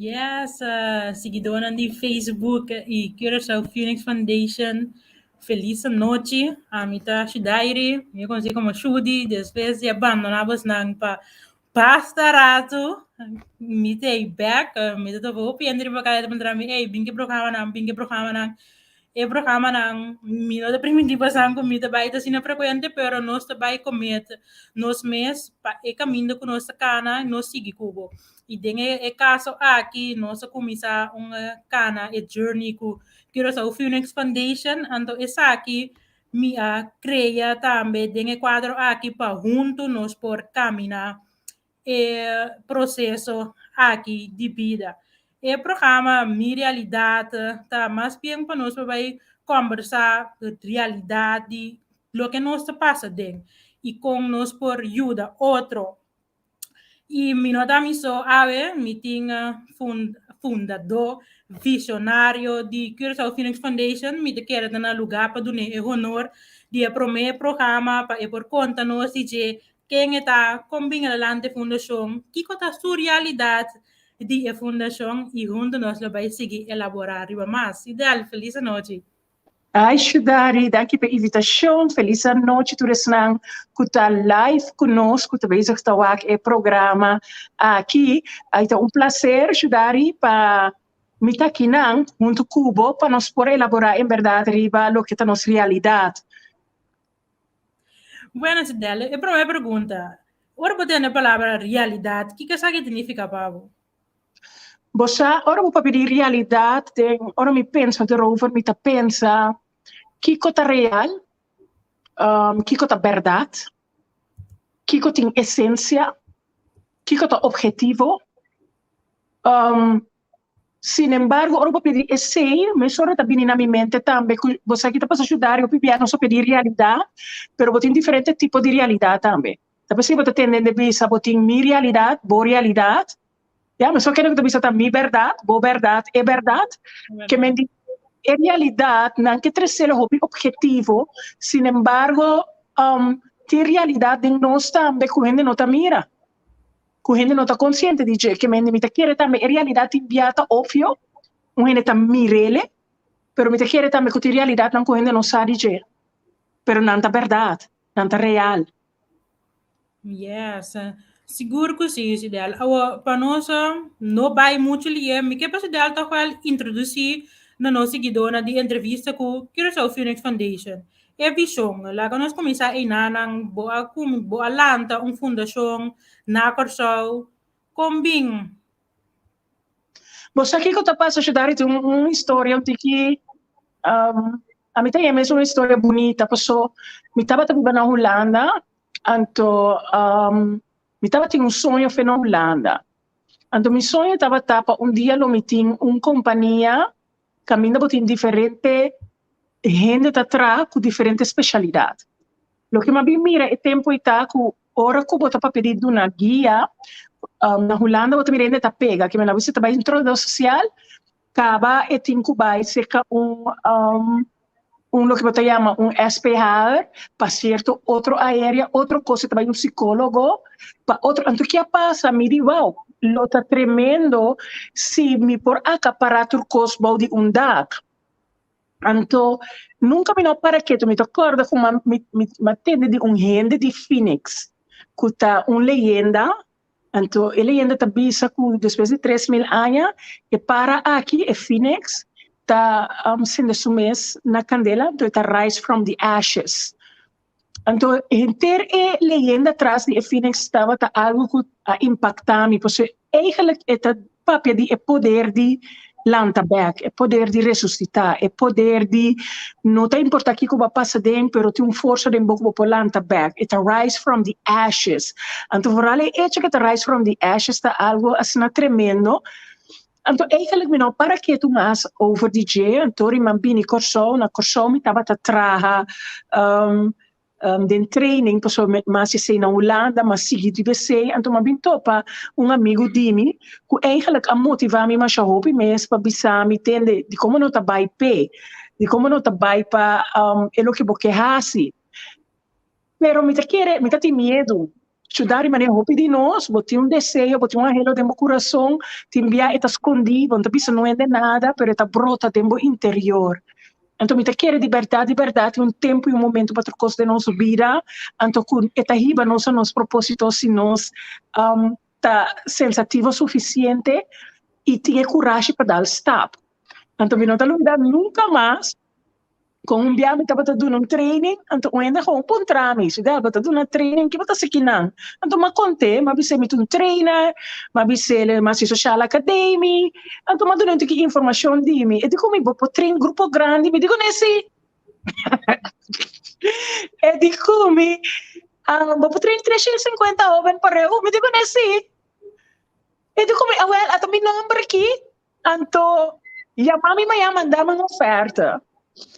Yes, siguidónan di Facebook i Curaçao Phoenix Foundation, felis anochi. Ami ta Shudairi, mi konosí komo Shudi, despues di a bandoná bosnan pa basta ratu, mi ta ei bèk, mi ta topa hopi hende riba kaya ta puntra mi, ey, bin ke programanan, bin ke programanan. E programanan, mi no ta primintí bosan ku mi ta bai ta asina frekuente, pero nos ta bai commit nos mes pa e kaminda ku nos ta kana, nos sigui ku bo. I den e kaso aki nos a kuminsá un kana e journey ku Curaçao Phoenix Foundation, anto esaki mi a krea tambe den e kuadro aki pa huntu nos por kaminá e proseso aki di bida. E programa Mi Realidat ta mas bien pa nos por bai kòmbersá realidat di loke nos ta pasa den i kon nos por yuda otro. I mi no ta mi so awe, mi tin fundadó, visionario di Curaçao Phoenix Foundation, mi ta kere ta na lugá pa dun'é e honor di e promé programa pa e por konta nos di dje ken e ta, kon bin adelante e fundashon, kiko ta su realidat di e fundashon i huntu nos lo bai sigui elaborá riba mas. Idel, felis anochi. Ay Shudari, danki pa e invitashon. Felis anochi tur esnan ku ta live ku nos, ku ta bezig ta wak e programa aki. Ay ta un placer Shudari pa mi ta akinan huntu ku bo pa nos por elaborá en bèrdat riba loke ta nos realidat. Bueno Sidel, e promé pregunta, ora bo tende e palabra realidat, kiko esaki ta nifiká pa bo? Bo sa, ora bo papia di realidat, den ora mi pensa derover, mi ta pensa kiko ta real, kiko ta bèrdat, kiko tin esensia, kiko ta ophetivo. Sin embargo, ora bo papia di esei, mesora ta bini na mi mente tambe ku bo sa ki ta pasa Shudario, hopi bia nos papia di realidat, pero bo tin diferente tipo di realidat tambe. Ta p'esei bo ta tende hende bisa bo tin mi realidat, bo realidat. Ya, mi so kende ku ta bisa ta mi bèrdat, bo bèrdat, e bèrdat. Ke men di e realidat nan ke tresel hopi ophetivo, sin embargo tin realidat den nos tambe ku hende no ta mira, ku hende no ta konsiente di dje. Ke men di mi ta kere tambe e realidat tin bia ta opvio, un hende ta mir'ele, pero mi ta kere tambe ku tin realidatnan ku hende no sa di dje, pero nan ta bèrdat, nan ta real. Yes, sigur ku si, Sidel. Awo, pa nos no bai muchu lié, mi ke pa Sidel ta wel introdusí na nos siguidónan di entrevista ku Curaçao Phoenix Foundation. E vishon, laga nos kuminsá einanan, bo a bo a lanta un fundashon na Kòrsou, kon bin? Bo sa kiko ta pasa, Shudari? Tin un historia un tiki ami ta yama es un historia bunita paso mi tabata biba na Hulanda anto mi tabatin un soño fe na Hulanda. Anto mi soño tabata pa un dia lo mi tin un kompania kaminda bo tin diferente hende ta traha ku diferente spesialidat. Loke mi a bin mira e tempu ei ta ku ora ku bo ta papia di duna guia na Hulanda bo ta mira hende ta pega, ke men a bisa ta bai introductor sosial kaba e tin ku bai serka un un loke bo ta yama un SPH'er pa sierto otro aerea, otro kos e ta bai un sikólogo pa otro, anto ke a pasa mi di wou lo ta tremendo si mi por akapará tur kos bou di un dak. Anto nunka mi no para ketu, mi ta kòrda ku mi mi a tende di un hende di Phoenix ku ta un leyenda, anto e leyenda ta bisa ku despues di 3000 aña e para aki, e Phoenix, ta sende su mes na kandela, anto e ta rise from the ashes. Anto henter e leyenda tras di e Phoenix tabata algu ku a impaktá mi, pasobra eigenlijk e ta papia di e poder di lanta bèk, e poder di resusitá, e poder di no ta importá kiko bo a pasa den, pero tin un forsa den bo ku bo por lanta bèk, e ta rise from the ashes. Anto vooral e echo ku e ta rise from the ashes ta algu asina tremendo. Anto eigenlijk mi no para ketu mas over di dje, anto ri mi a bini Kòrsou, na Kòrsou mi tabata traha den training pasobra mi mas esei na Hulanda, mi a sigui riba esei, anto mi a bin topa un amigu di mi ku eigenlijk a motiva mi masha hopi mes pa bisa mi, tende dikon bo no ta bai p'e, dikon bo no ta bai pa e loke bo ke hasi. Pero mi ta kere, mi ta tin miedu. Shudari manera hopi di nos, bo tin un deseo, bo tin un anhelo den bo kurason, tin bia e ta skondí, bo no ta bisa no hende nada, pero e ta brota den bo interior. Anto mi ta kere di bèrdat, di bèrdat tin un tempu i un momentu pa tur kos den nos bida, anto ku e ta hiba nos a nos propósito si nos ta sensativo sufisiente i tin e kurashi pa dal stap. Anto mi no ta lubida nunka mas kon un bia mi tabata duna un training, anto un hende gewoon puntra mi, Sudel, bo ta duna training, ki bo ta hasi kinan? Anto m'a kont'é, m'a bis'é mi ta un trainer, m'a bis'é m'a hasi Sociale Academie, anto m'a duna un tiki informashon di mi. E di ku mi, bo por train grupo grandi? Mi di kuné si. E di ku mi, bo por train 350 hoben pareu? Mi di kuné si. E di ku mi, awel, ata mi nomber aki. Anto yama mi mañana manda mi un oferta.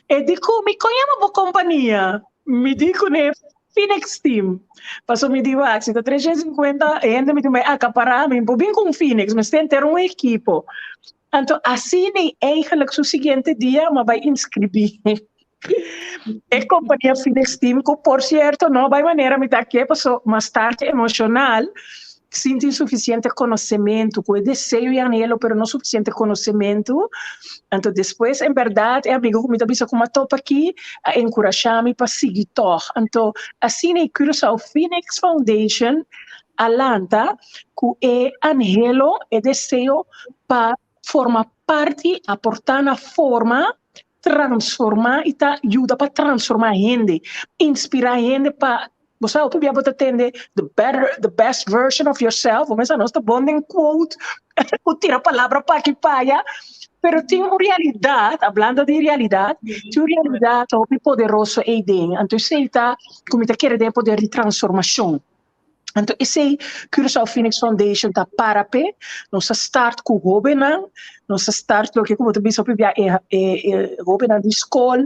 E di ku mi, kon yama bo kompania? Mi di kuné Phoenix Team. Paso mi di wak, si ta 350 hende mi tin bai akapará, mi por bin ku un Phoenix, mester henter un ekipo. Anto asina i eigenlijk su siguiente dia mi a bai inskribí e kompania Phoenix Team, ku por sierto no bai manera mi ta ke, paso mas tarde emoshonal, sin tin sufisiente konosementu, ku e deseo i anhelo pero no sufisiente konosementu. Anto despues en bèrdat e amigo ku mi ta bisa ku mi a topa aki a enkurashá mi pa sigui tòg. Anto asina e Curaçao Phoenix Foundation a lanta ku e anhelo, e deseo pa forma parti, aportá na forma, transformá i ta yuda pa transformá hende, inspirá hende pa, bo sa hopi bia bo ta tende the better, the best version of yourself, bo mester nos ta bon den quote ku tira palabra pa aki pa aya, pero tin un realidat, hablando di realidat, tin un realidat hopi poderoso eiden, anto esei ta ku mi ta kere den e poder di transformashon. Anto esei Curaçao Phoenix Foundation ta para p'e. Nos a start ku hóbennan, nos a start loke ku bo ta bisa hopi bia e e e hóbennan di skol,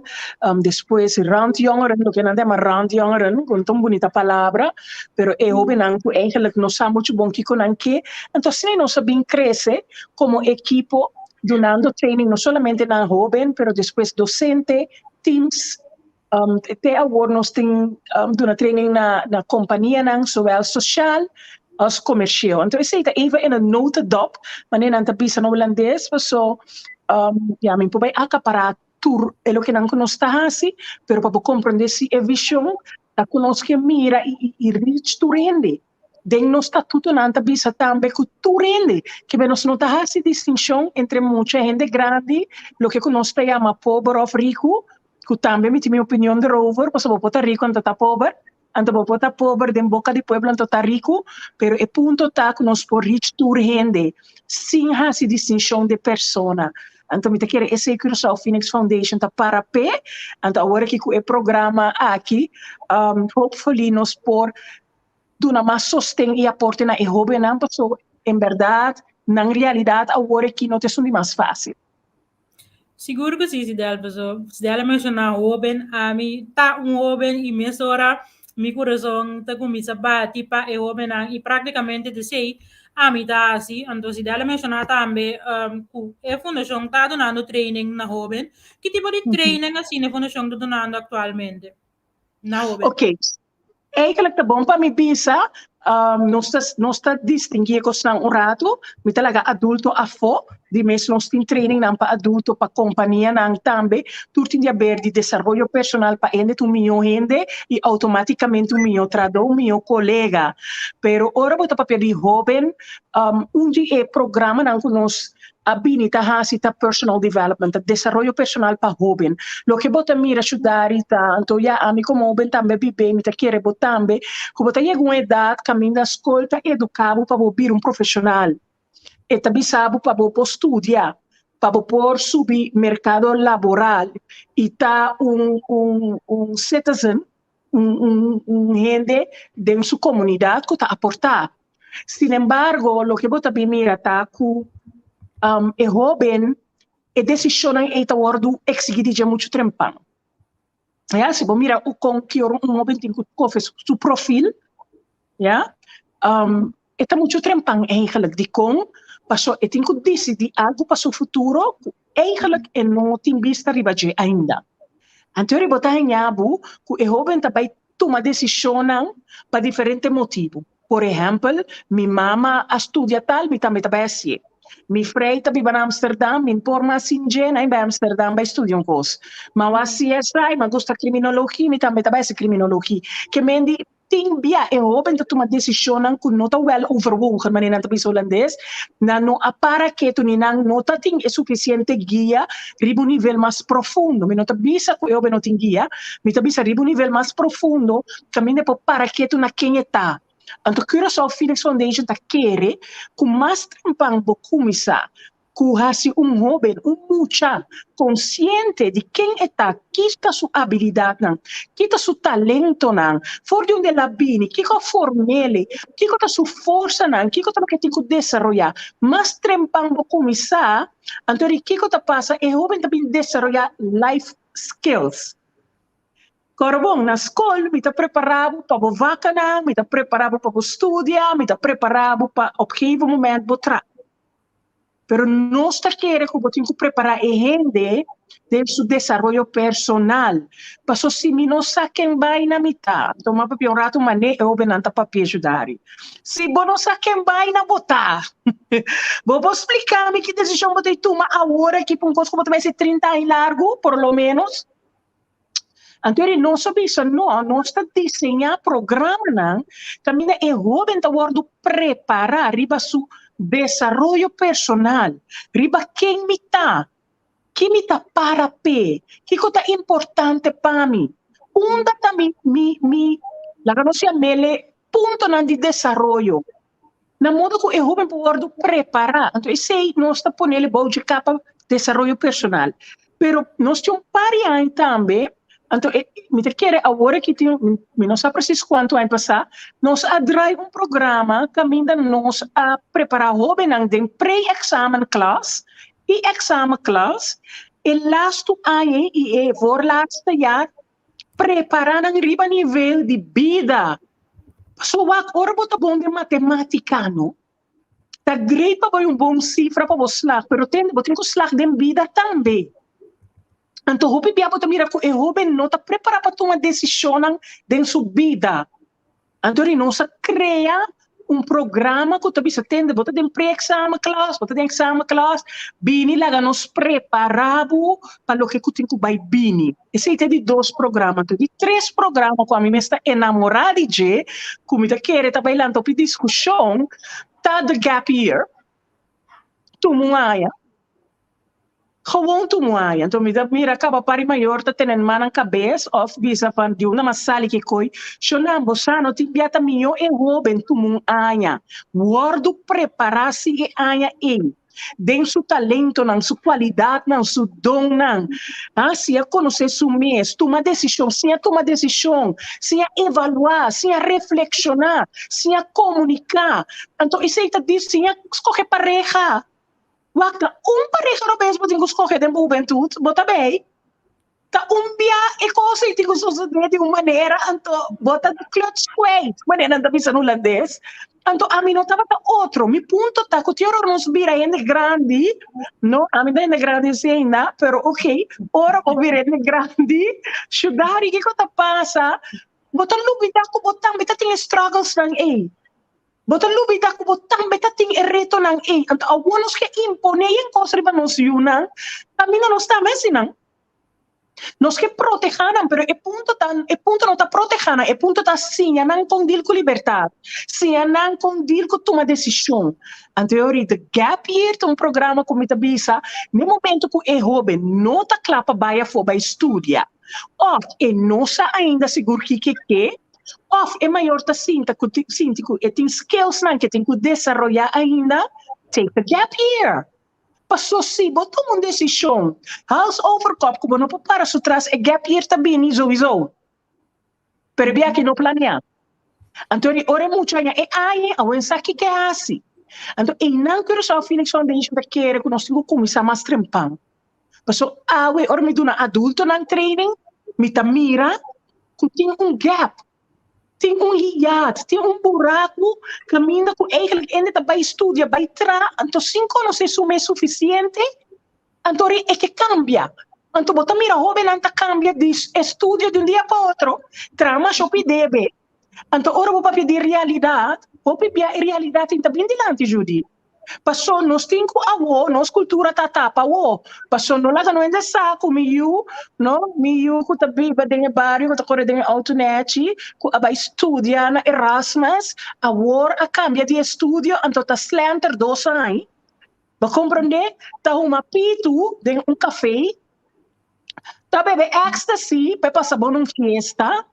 despues randjongeren, loke nan ta yama randjongeren, ku no ta un bunita palabra, pero e hóbennan ku eigenlijk no sa muchu bon kiko nan ke. Anto asina nos a bin krese komo ekipo dunando training no solamente na hóben, pero despues dosente, teams. Te awor nos tin duna training na na kompanianan zowel sosial as komersial. Anto esei ta even in een notendop, manera nan ta bisa na hulandes, paso ya mi por bai akapará tur e lokenan ku nos ta hasi, pero pa bo komprondé si e vishon ta ku nos ke mira i i reach tur hende. Den nos statutonan ta bisa tambe ku tur hende, kibe nos no ta hasi distinshon entre mucha hende grandi, loke ku nos ta yama pober òf riku, ku tambe mi tin mi opinion derover, pasobra bo por ta riku anto ta pober, anto bo por ta pober den boka di pueblo anto ta riku, pero e punto ta ku nos por reach tur hende sin hasi distinshon di persona. Anto mi ta kere esei Curaçao Phoenix Foundation ta para p'e, anto awor aki ku e programa aki, hopefully nos por duna mas sosten i aporte na e hóbennan pasobra en bèrdat nan realidat awor aki no ta esun di mas fásil. Sigur ku si, Sidel, pasobra Sidel a menshoná hóben, ami ta un hóben i mesora mi kurason ta kuminsá bati pa e hóbennan i práktikamente t'esei ami ta hasi. Anto Sidel a menshoná tambe ku e fundashon ta dunando training na hóben. Ki tipo di training asina e fundashon ta dunando aktualmente na hóben? Oké, Eigenlijk ta bon pa mi bisa, nos ta nos ta distinguí e kosnan un ratu, mi ta laga adulto afó, di mes nos tin trainingnan pa adulto, pa kompanianan tambe, tur tin di haber di desaroyo personal pa hende ta un mihó hende i outomátikamente un mihó trahadó, un mihó kolega. Pero ora bo ta papia di hóben, un di e programanan ku nos a bini ta hasi ta personal development, ta desaroyo personal pa hoben. Loke bo ta mira Shudari ta, anto ya ami komo hoben tambe a bib'é, mi ta kere bo tambe, ku bo ta yega un edat kaminda skol ta eduká bo pa bo bira un profeshonal. E ta bisa bo pa bo por studia, pa bo por subi merkado laboral i ta un un un citizen, un un un hende den su komunidat ku ta aportá. Sin embargo, loke bo ta bin mira ta ku e hóben e desishonnan ei ta wòrdu eksigí di dje muchu trempan. Ya, si bo mira kon ki ora un hóben tin ku kohe su profil, ya, e ta muchu trempan eigenlijk. Dikon? Pasobra e tin ku disidí algu pa su futuro ku eigenlijk e no tin bista riba dje ainda. Anto bo ta haña bo ku e hóben ta bai tuma desishonnan pa diferente motibu. Por ehèmpel, mi mama a studia tal, mi tambe ta bai hasié. Mi frei ta biba na Amsterdam, mi por mas sin dje, nan bai Amsterdam bai studia un kos. Ma wak CSI, mi gusta kriminologia, mi tambe ta bai hasi kriminologia. Ke men di tin bia e hóben ta tuma desishonnan ku no ta wel overwogen, manera nan ta bisa hulandes, nan no a para ketu ni nan no ta tin e sufisiente guia riba un nivel mas profundo. Mi no ta bisa ku e hóben no tin guia, mi ta bisa riba un nivel mas profundo kaminda e por para ketu na ken e ta. Anto Curaçao Phoenix Foundation ta kere ku mas trempan bo kuminsá ku hasi un hóben, un mucha konsiente di ken e ta, ki ta su abilidatnan, ki ta su talentonan, for di unda el a bini, kiko a form'el, kiko ta su forsanan, kiko ta loke e tin ku desaroyá. Mas trempan bo kuminsá, anto di kiko ta pasa, e hóben ta bin desaroyá life skills. Kòrda bon, na skol mi ta prepará bo pa bo vakanan, mi ta prepará bo pa bo studia, mi ta prepará bo pa op gegeven moment bo traha. Pero nos ta kere ku bo tin ku prepará e hende den su desaroyo personal. Paso si mi no sa ken bai na mi ta, anto mi a papia un ratu man'é e hóbennan ta papia Judari. Si bo no sa ken bai na bo ta, bo por splika mi ki desishon bo ta tuma awor aki pa un kos ku bo ta bai hasi 30 aña largu, por lo ménos? Anto eri nos a bisa no, nos ta diseñá programanan kaminda e hóben ta wòrdu prepará riba su desaroyo personal, riba ken mi ta, ki mi ta para p'e, kiko ta importante pa mi, unda ta mi mi mi laga nos yam'el e puntonan di desaroyo, na modo ku e hóben por wòrdu prepará. Anto esei nos ta ponele bou dje kapa desaroyo personal. Pero nos tin un par di aña tambe, anto e, mi ta kere awor aki tin, mi no sa presis kuantu aña pasá, nos a drai un programa kaminda nos a prepará hóbennan den pre-examen klas i examen klas e lastu aña i e voorlaatste jaar prepará nan riba nivel di bida. Pasobra wak, ora bo ta bon den matemátika, no? Ta great pa bai un bon sifra pa bo slag, pero tende, bo tin ku slag den bida tambe. Anto hopi bia bo ta mira ku e hóben no ta prepará pa tuma desishonnan den su bida. Anto ri nos a krea un programa ku ta bisa tende bo ta den pre-examen klas, bo ta den examen klas, bini laga nos prepará bo pa loke ku tin ku bai bini. Esei ta di dos programa. Anto di tres programa ku ami mes ta enamorá di dje, ku mi ta kere ta bai lanta hopi diskushon, ta The Gap Year. Tuma un aña. Gewoon tuma aña. Anto mi ta mira kaba par di mayor ta tene man nan kabes of bisa van di unda mas sali ki koi. Shonnan bo sa no tin bia ta mihó e hoben tuma un aña. Wòrdu prepará si e aña ei den su talentonan, su kualidatnan, su donnan. Ha, si a konosé su mes, tuma desishon, siña tuma desishon, siña evaluá, siña reflekshoná, siña komuniká. Anto esei ta di siña skohe pareha. Wak, ta un pareha robes bo tin ku skohe den bo hubentut, bo ta bei. Ta un bia e kos ei tin ku sosodé di un manera, anto bo ta de kluts kwijt, manera nan ta bisa na hulandes. Anto ami no tabata otro. Mi punto ta ku tin ora nos bira hende grandi, no, ami ta hende grandi así ainda, pero ok, ora bo bira hende grandi, Shudari, kiko ta pasa? Bo ta lubida ku bo tambe ta tin e strugglesnan ei. Bo ta lubida ku bo tambe ta tin e retonan ei. Anto awor nos ke imponé yen kos riba nos yunan, kaminda nos tambe hasi nan. Nos ke protehá nan, pero e punto ta, e punto no ta protehá nan, e punto ta siña nan kon dil ku libertat, siña nan kon dil ku tuma desishon. Anto e ora The Gap Year ta un programa ku mi ta bisa, n'e momento ku e hóben no ta kla pa bai afó bai studia, òf e no sa ainda sigur kiko e ke, Of e mayor ta sinta ku sinti ku e tin skillsnan ke tin ku desaroyá ainda, take the gap year. Paso si bo tuma un desishon hals over kop ku bo no por para su tras, e gap year ta bini souiso. Pero e biaha no planeá. Anto di ora e mucha haña e aña, awe sa kiko e hasi. Anto einan Curaçao Phoenix Foundation ta kere ku nos tin ku kuminsá mas trempan. Paso awe ora mi duna adultonan training, mi ta mira ku tin un gap, tin un hiaat, tin un buraku kaminda ku eigenlijk hende ta bai studia, bai traha, anto sin konosé su mes sufisiente, anto ri e ke kambia. Anto bo ta mira hóbennan ta kambia di estudio di un dia pa otro, traha masha hopi debe. Anto ora bo papia di realidat, hopi bia e realidat tin ta bin dilanti, Judy. Paso nos tin ku awo, nos kultura ta tapa awo. Paso no laga no hende sa ku mi yu, no, mi yu ku ta biba den e bario, ku ta kore den e outo nechi, ku a bai studia na Erasmus, awor a kambia di estudio, anto ta slenter dos aña. Bo komprondé? Ta huma pitu den un kafé, ta bebe ecstasy pa e pasa bon un fiesta.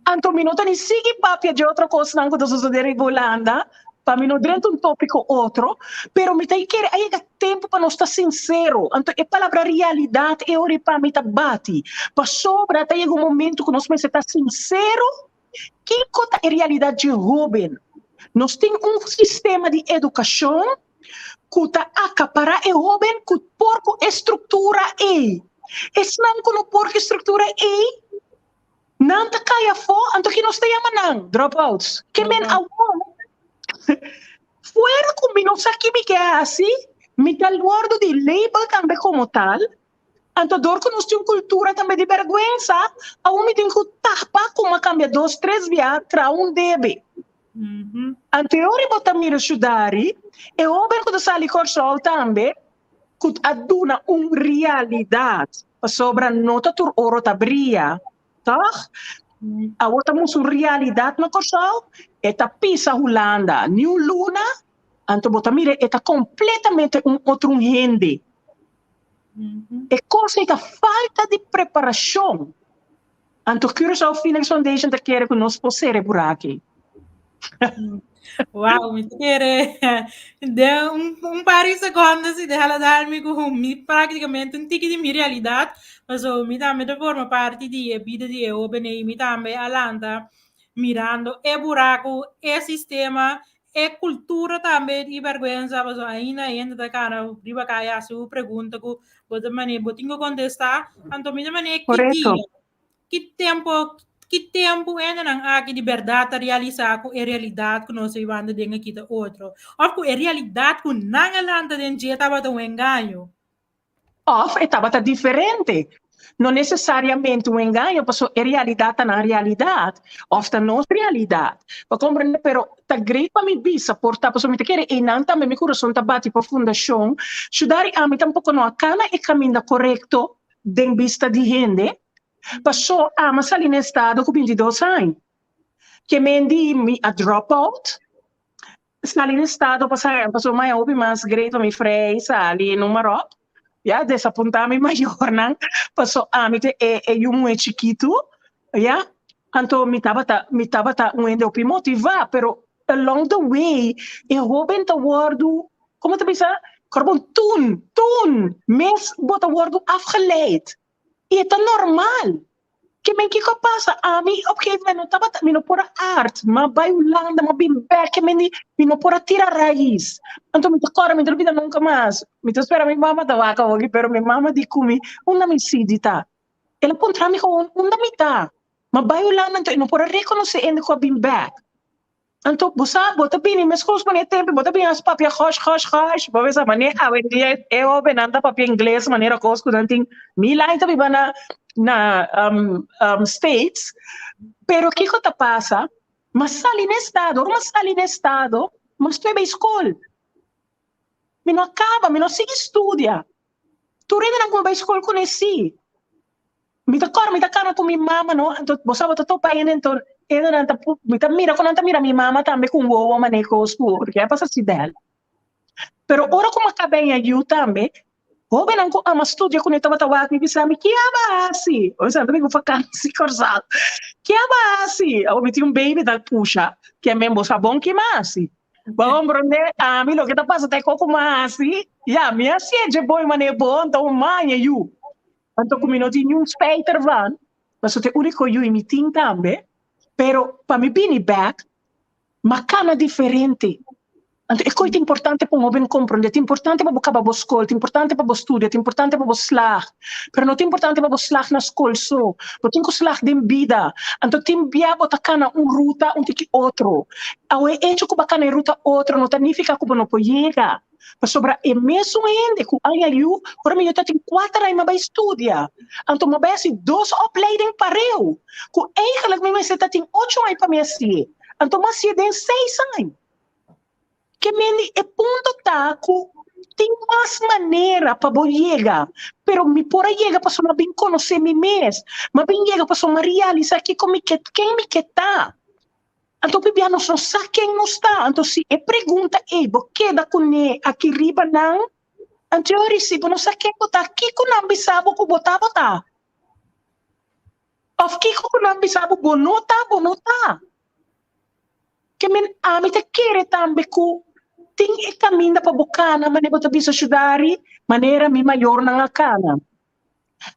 Anto mi no ta ni sigui papia dje otro kosnan ku ta sosodé riba Hulanda, pa mi no drenta un tópiko otro, pero mi ta kere a yega tempu pa nos ta sinsero. Anto e palabra realidat e ora pa mi ta bati, pasobra ta yega un momento ku nos mester ta sinsero kiko ta e realidat dje hóben. Nos tin un sistema di edukashon ku ta akapará e hóben ku por ku e struktura ei. Esnan ku no por ku e struktura ei, nan ta kai afó, anto ki nos ta yama nan? Dropouts. Ke men awor, fuera ku mi no sa ki mi ke hasi, mi ta wòrdu di label tambe komo tal, anto dor ku nos tin un kultura tambe di bèrgwensa, awor mi tin ku tapa ku mi a kambia dos tres bia traha un debe. Anto e ora bo ta mira Shudari, e hoben ku ta sali Kòrsou tambe, ku a duna un realidat, pasobra no ta tur oro ta bria, tòg? Awor ta mustra un realidat na Kòrsou, e ta pisa Hulanda niun luna, anto bo ta mira e ta kompletamente un otro un hende. E kos ei ta falta di preparashon. Anto Curaçao Phoenix Foundation ta kere ku nos por sere buraki. Wow, mi ta kere den un, un par di secondo si deja darmi ku mi prácticamente un tiki di mi realidad. Paso mi tambe ta forma parti di e bida di e hóben i mi tambe a lanta mirando e buraku, e sistema, e kultura tambe di vergüenza, paso ainda hende ta kana riba kaya hasi un pregunta ku bo ta mane bo tin ku kontestá, anto mi ta mane ki Korekto. dia, ki tempo, ki tempu hendenan aki di bèrdat ta realisá ku e realidat ku nos ta bibando den aki ta otro, òf ku e realidat ku nan a lanta den dje tabata un engaño. Òf e tabata diferente. No nesesariamente un engaño, pasobra e realidat ta nan realidat, òf ta nos realidat. Bo komprende? Pero ta great pa mi bisa por ta, pasobra mi ta kere einan tambe mi kurason ta bati pa fundashon. Shudari ami tampoko no a kana e kaminda korekto den bista di hende, paso ami a sali na estado ku 22 aña. Ke men di mi a drop out, Sali na estado pasa pasobra maya hopi mas great pa mi frei sali noem maar op. Ya desapunta mi mayornan paso ami ta e e yu muhe chikitu ya. Anto mi tabata mi tabata un hende hopi motiva pero along the way e hoben ta wordu como ta bisa korbon tun tun mes bo ta wordu afgeleid y e ta normal. Ke men kiko a pasa? Ami op gegeven moment no tabata, mi no por a art, m'a bai Hulanda, m'a bin bek, ke men di, mi no por a tira rais. Anto mi ta kòrda, mi ta olbida nunka mas. Mi ta spera mi mama ta wak awoki, pero mi mama di ku mi, unda mi sidi ta? El a puntra mi gewoon, unda mi ta? M'a bai Hulanda, anto e no por a rekonosé hende ku a bin bek. Anto bo sa, bo ta bini meskos manera tempu, bo ta bini as papia hush hush hush, bo bisa manera awendia e hobennan ta papia ingles manera kos ku nan tin mil aña ta biba na na States, pero kiko ta pasa, mas sali na estado, ora mas sali na estado, mas p'e bai skol, mi no a kaba, mi no a sigui studia, Tur hendenan ku mi bai skol kuné sí. Mi ta kòrda mi ta kana ku mi mama no, anto bo sa bo ta topa hende anto hendenan ta mi ta mira ku nan ta mira mi mama tambe ku un wowo manera kos ku otro ke a pasa si bèl. Pero ora ku mi a kaba haña yu tambe, hóbennan ku ama studia kuné tabata wak mi bisa mi, Ke aba hasi? Bo bisa nan ta bin ku fakansi Kòrsou. Ke aba hasi? Awor mi tin un baby ta pusha, ke men bo sa bon ke mi a hasi. Bo comprende? Ami loke ta pasa ta e koko mi a hasi, ya, mi a hasié dje boi manera bo, anto un maña yu. Anto ku mi no tin niun spijt ervan, pasobra ta e úniko yu i mi tin tambe, pero pa mi bini bèk, mi a kana diferente. Anto e kos ta importante pa un hoben komprondé, ta importante pa bo kaba bo skol, ta importante pa bo studia, ta importante pa bo slag, pero no ta importante pa bo slag na skol so, bo tin ku slag den bida. Anto tin bia bo ta kana un ruta un tiki otro. Awe e echo ku bo a kana e ruta otro no ta nifiká ku bo no por yega. Pasobra e mesun hende ku aña yu, ora mi yu ta tin kuater aña mi a bai studia. Anto mi a bai hasi dos opleiding pareu, ku eigenlijk mi mester ta tin ocho aña pa mi hasié. Anto mi a hasié den seis aña. Ke mende e punto ta ku tin mas manera pa bo yega, pero mi por a yega pasobra mi a bin konosé mi mes, mi a bin yega pasobra mi a realisá kiko mi ke, ken mi ke ta. Anto pabia nos no sa ken nos ta, anto si e pregunta ei bo keda kuné aki riba nan, anto yo a si bo no sa ken bo ta, kiko nan bisa bo ku bo ta, bo ta? Òf kiko ku nan bisa bo bo no ta, bo no ta? Ke men ami ta kere tambe ku tin e kaminda pa bo kana manera bo ta bisa Shudari, manera mi mayornan a kana.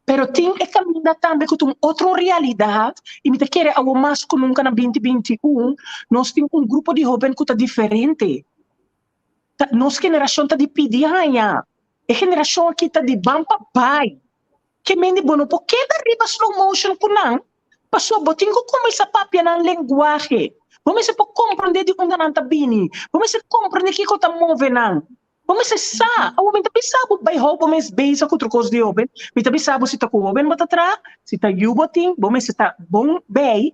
Pero tin e kaminda tambe ku ta un otro realidat i mi ta kere awor mas ku nunka na 2021 nos tin un grupo di hoben ku ta diferente. Ta nos generashon ta di pidi haña. E generashon aki ta di ban pa bai. Ke men di bo no por keda riba slow motion ku nan, pasobra bo tin ku kuminsá papia nan lenguahe. Bo mester por komprondé di unda nan ta bini. Bo mester komprondé kiko ta move nan. Bo mester sa. Awor mi ta bisa bo bai hou bo mes bezig ku otro kos di hoben. Mi ta bisa bo si ta ku hoben bo ta traha, si ta yu bo tin, bo mester ta bon bei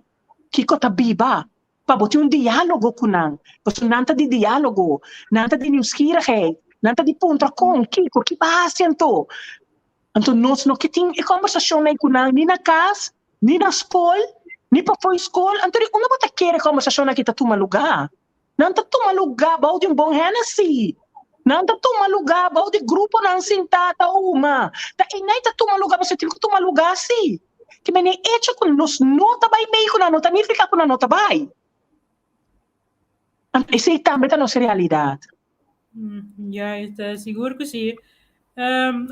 kiko ta biba pa bo tin un diálogo ku nan. Pasobra nan ta di diálogo, nan ta di nieuwsgierigheid, nan ta di puntra kon, kiko, ki base anto. Anto nos no ke tin e kòmbersashonnan ku nan ni na kas, ni na skol, ni pafó di skol. Anto di unda bo ta kere kòmbersashonnan aki ta tuma lugá? Nan ta tuma lugá bou di un bon Hennessy. Nan ta tuma lugá bou di gruponan sintá ta huma. Ta einai ta tuma lugá, pasobra tin ku tuma lugá sí. Ke mene echo ku nos no ta bai mei ku nan no ta nifiká ku nan no ta bai. Anto esei tambe ta nos realidat. Juist, sigur ku si.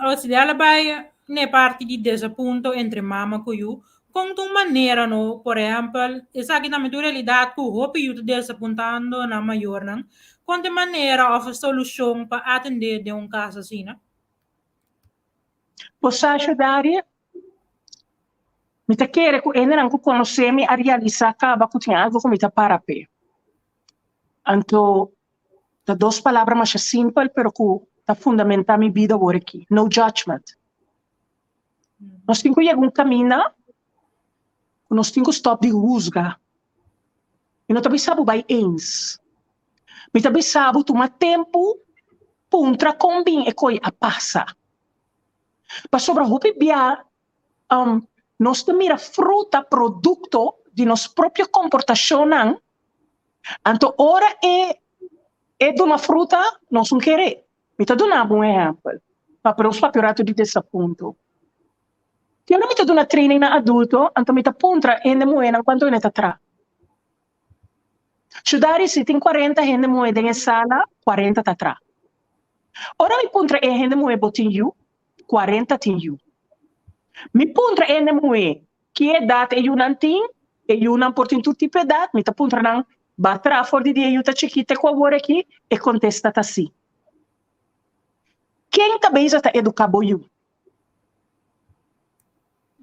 Auxiliar a bai n'e parti di desapunto entre mama ku yu. Kon ta un manera no, por ehèmpel, esaki tambe ta un realidat ku hopi yu ta desapuntando nan mayornan. Kon ta e manera òf e solushon pa atendé den un kas asina? Bo sa, Shudaria, mi ta kere ku hendenan ku konosé mi a realisá kaba ku tin algu ku mi ta para p'e. Anto Ta dos palabra masha simpel pero ku ta fundamentá mi bida awor aki, no judgment. Nos tin ku yega un kaminda ku nos tin ku stòp di husga. Mi no ta bisa bo bai eens. Mi ta bisa bo tuma tempu puntra kon bin e koi a pasa. Pasobra hopi bia nos ta mira fruta, produkto di nos propio komportashonnan. Anto ora e e duna fruta, nos un kere. Mi ta duna bo un ehèmpel, pa nos papia un ratu di desapunto. Ki ora mi ta duna training na adulto, anto mi ta puntra hende muhénan kuantu hende ta traha. Shudari si tin 40 hende muhé den e sala, 40 ta traha. Ora mi puntra e hende muhé bo tin yu, 40 tin yu. Mi puntra e hende muhé Ki edat e yunan tin? E yunan por tin tur tipo edat. Mi ta puntra nan, Ba traha for di dia e yu ta chikit te ku awor aki? E kontesta ta si. Ken ta bezig ta eduká bo yu?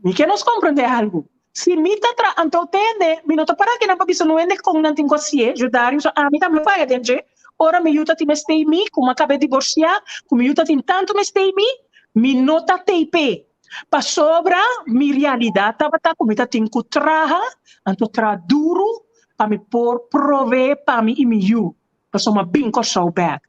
Mi ke nos komprondé algu. Si mi ta traha, anto tende, mi no ta para aki nan pa bisa no hende kon nan tin ku hasié, Judario, so ami tambe faya den dje. Ora mi yu ta tin mester i mi, ku mi a kaba di divorsiá, ku mi yu ta tin tantu mester i mi, mi no ta tei p'e. Pasobra mi realidat tabata ku mi ta tin ku traha, anto traha duru pa mi por proveé pa mi i mi yu, pasobra mi a bin Kòrsou bèk.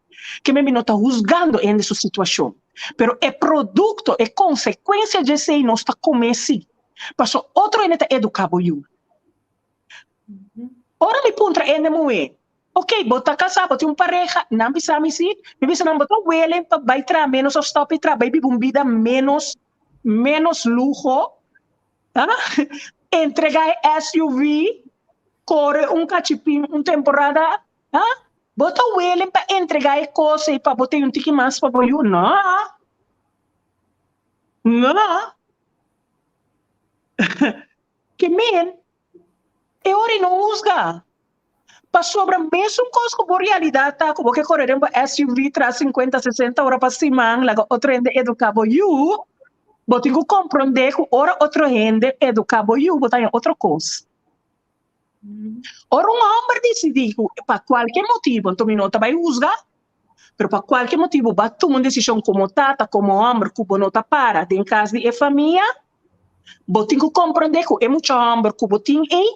Keme mi no ta husgando hende su situashon, pero e produkto, e konsekuensia dje esei nos ta kome sí, pasobra otro hende ta eduká bo yu. Ora mi puntra hende muhé, Ok, bo ta kasá, bo tin un pareha, nan bisa mi si, mi bisa nan bo ta welen pa bai traha ménos òf stòp di traha, bai biba un bida ménos, ménos luho, ha, entregá e SUV, kore un kachipin un temporada, ha, bo ta welen pa entregá e kos ei pa bo tin un tiki mas pa bo yu? No, no. Ke men, e ora ei no husga. Pasobra mesun kos ku bo realidat ta ku bo ke kore den bo SUV tras sinkuenta sesenta ora pa siman laga otro hende eduká bo yu, bo tin ku komprondé ku ora otro hende eduká bo yu bo ta haña otro kos. Ora un hòmber disidí ku pa kualke motibu, anto mi no ta bai husga, pero pa kualke motibu bo a tuma un desishon komo tata, komo hòmber ku bo no ta para den kas di e famia, Bo tin ku komprondé ku e mucha hòmber ku bo tin ei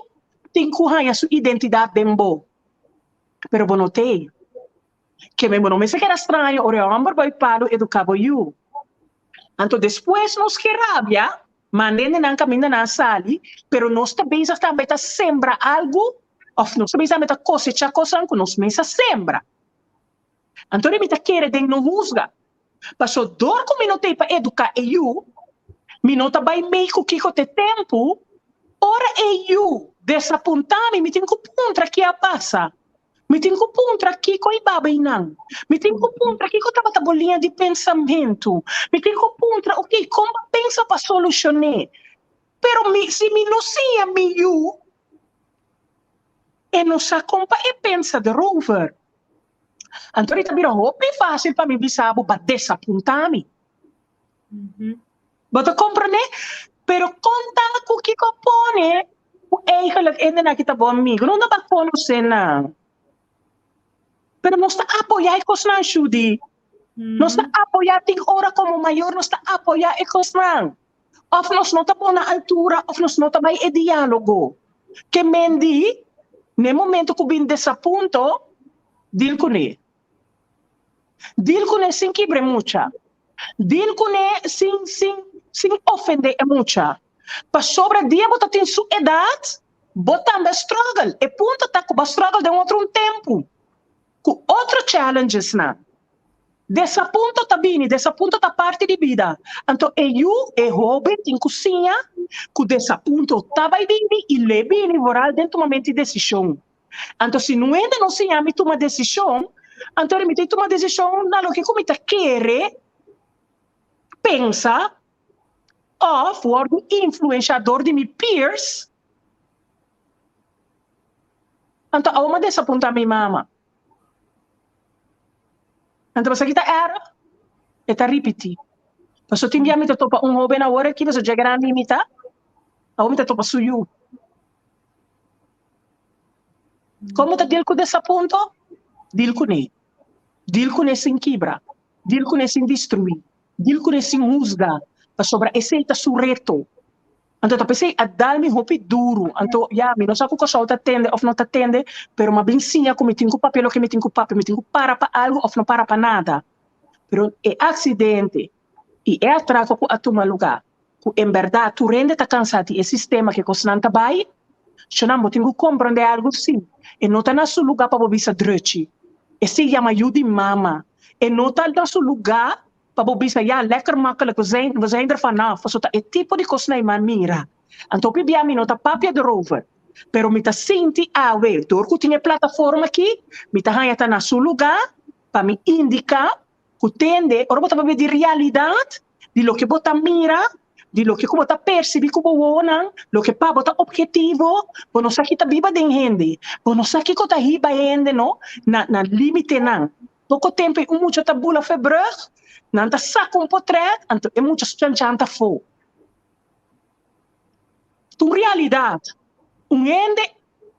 tin ku haña su identidat den bo. Pero bo no t'ei. Ke men bo no mester keda straño ora e hòmber bai palu eduká bo yu. Anto despues nos ke rabia, manda hende nan kaminda nan a sali, pero nos ta bezig tambe ta sembra algu òf nos ta bezig tambe ta kosechá kosnan ku nos mes a sembra. Anto mi ta kere den no husga. Paso dor ku mi no t'ei pa eduká e yu, mi no ta bai mei ku kiko t'e tempu. Ora e yu desapuntá mi, mi tin ku puntra ke a pasa. Mi tin ku puntra kiko i baba einan. Mi tin ku puntra kiko tabata bo liña di pensamentu. Mi tin ku puntra, oké, kon bo a pensa pa solushon'é? Pero mi, si mi no siña mi yu, e no sa kon pa e pensa derover. Anto ta bira hopi fácil pa mi bisa bo ba desapuntá mi. Bo ta komprendé? Pero konta ku kiko pone ku eigenlijk hendenan aki ta bo amigo. No ta konosé nan. Pero nos ta apoyá e kosnan, Shudy. Nos ta apoyá tin ora komo mayor nos ta apoyá e kosnan. Òf nos no ta bon na altura òf nos no ta bai e diálogo. Ke men di, n'e momento ku bin desapunto, dil kuné. Dil kuné sin kibra e mucha. Dil kuné sin sin sin ofendé e mucha. Pasobra dia bo ta tin su edat, bo tambe a struggle. E punto ta ku bo a struggle den otro un tempu, ku otro challengesnan. Desapunto ta bini, desapunto ta parti di bida. Anto e yu, e hoben tin ku siña ku desapunto ta bai bini i lo e bini vooral den tumamento di desishon. Anto si no hende no siña mi tuma desishon, anto mi ta tuma desishon na loke ku mi ta kere, pensa òf wòrdu influenshá dor di mi peers, anto awo mi a desapuntá mi mama. Anto pasobra ki ta erg, e ta ripití. Pasobra tin bia mi ta topa un hóben awor aki, pasobra dje grandi mi ta, awor mi ta topa su yu. Komo ta dil ku desapunto? Dil kuné. Dil kuné sin kibra. Dil kuné sin destruí. Dil kuné sin husga. Pasobra esei ta su reto. Anto ta p'esei a dal mi hopi duru. Anto, ya, mi no sa ku Kòrsou ta tende òf no ta tende, pero m'a bin siña ku mi tin ku papia loke mi tin ku papia, mi tin ku para pa algu òf no para pa nada. Pero e aksidente i e atrako ku a tuma lugá, ku en bèrdat tur hende ta kansá di e sistema ku e kosnan ta bai, shonnan bo tin ku komprondé algu sí, e no ta na su lugá pa bo bisa drechi. Esei yama yu di mama. E no ta na su lugá Pa bo bisa, ya, lekker makkelijk, we zijn, we zijn er vanaf. Pasobra ta e tipo di kosnan ei mi a mira. Anto hopi bia mi no ta papia erover, pero mi ta sinti awe, dor ku tin e plataforma aki, mi ta haña ta na su lugá pa mi indiká ku tende, ora bo ta papia di realidat, di loke bo ta mira, di loke ku bo ta persibí ku bo wowonan, loke pa bo ta ophetivo, bo no sa ki ta biba den hende, bo no sa kiko ta hiba hende no na na límitenan. Poko tempu ei un mucha ta bula for e brug, nan ta saka un potret, anto e mucha su chanchan ta afó. Ta un realidat. Un hende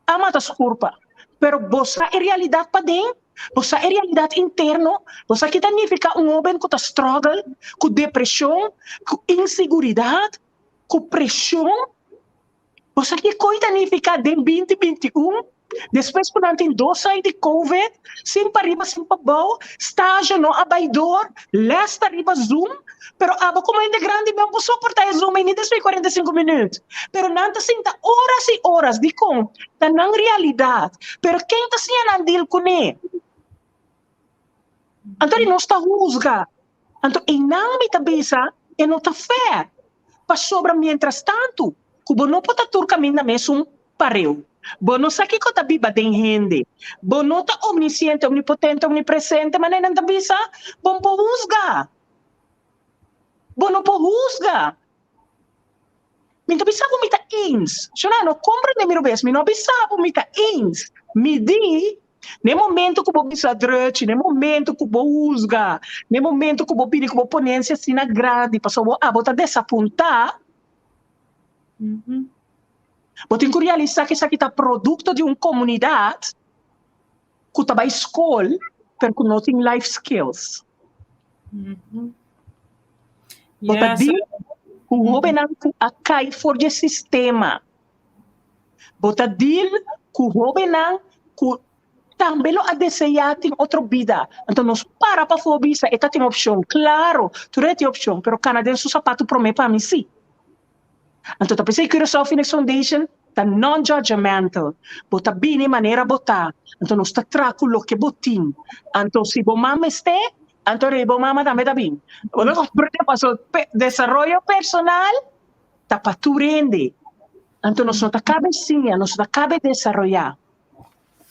a mata su kurpa, pero bo sa e realidat paden? Bo sa e realidat interno? Bo sa ki ta nifiká un hóben ku ta struggle ku depreshon, ku inseguridat, ku preshon? Bo sa kiko ta nifiká den 2021, despues ku nan tin dos aña di covid, sin pariba sin pabou, stage no a bai dor, lès ta riba zoom, pero abo komo hende grandi no por soportá e zoom ei ni despues di 45 minüt. Pero nan ta sinta oras i oras, dikon? Ta nan realidat. Pero ken ta siña nan deal kuné? Anto di nos ta husga. Anto einan mi ta bisa e no ta fair. Pasobra mientras tantu ku bo no por ta tur kaminda mesun pareu. Bo no sa kiko ta biba den hende. Bo no ta omnisiente, omnipotente, omnipresente, manera nan ta bisa. Bo no por husga. Bo no por husga. Mi no bisa ku mi ta eens. Shona, no komprendé mi robes. Mi no bisa ku mi ta eens. Mi di, ne momento ku bo bisa drechi, ne momento ku bo husga, ne momento ku bo bini ku bo ponensia asina grandi, pasobra bo abo ta desapuntá, bo tin ku realisá ku esaki ta produkto di un komunidat ku ta bai skol, pero ku no tin life skills. Bo ta di ku hóbennan ku a kai for di e sistema. Bo ta deal ku hóbennan ku tambe lo a deseá tin otro bida. Anto nos para pafó bisa e ta tin opshon. Klaro, tur e tin opshon, pero kana den su sapatu promé pa mi sí. Anto ta p'esei Curaçao Phoenix Foundation ta non-judgemental. Bo ta bini manera bo ta. Anto nos ta traha ku loke bo tin. Anto si bo mama mester, anto rei bo mama tambe ta bin. Bo ta komprende? Pasobra desaroyo personal ta pa tur hende. Anto nos no ta kabe siña, nos no ta kabe desaroyá.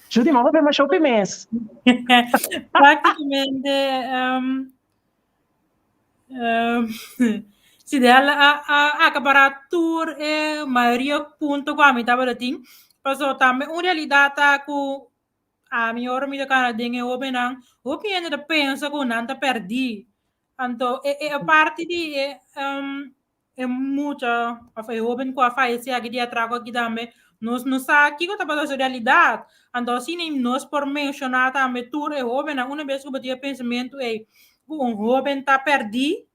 Judy, mama papia masha hopi mes. Prácticamente, Sidel a acapará tur e mayoria punto ku ami tabata tin. Pasobra tambe un realidat ta ku ami ora mi ta kana den e hobennan, hopi hende ta pensa ku nan ta pèrdí. Anto e e parti di e e mucha of e hoben ku a fayesé aki di atrako aki tambe, nos no sa kiko tabata su realidat. Anto asina nos por menshoná tambe tur e hobennan, una bes ku bo tin e pensamentu ei ku un hoben ta pèrdí,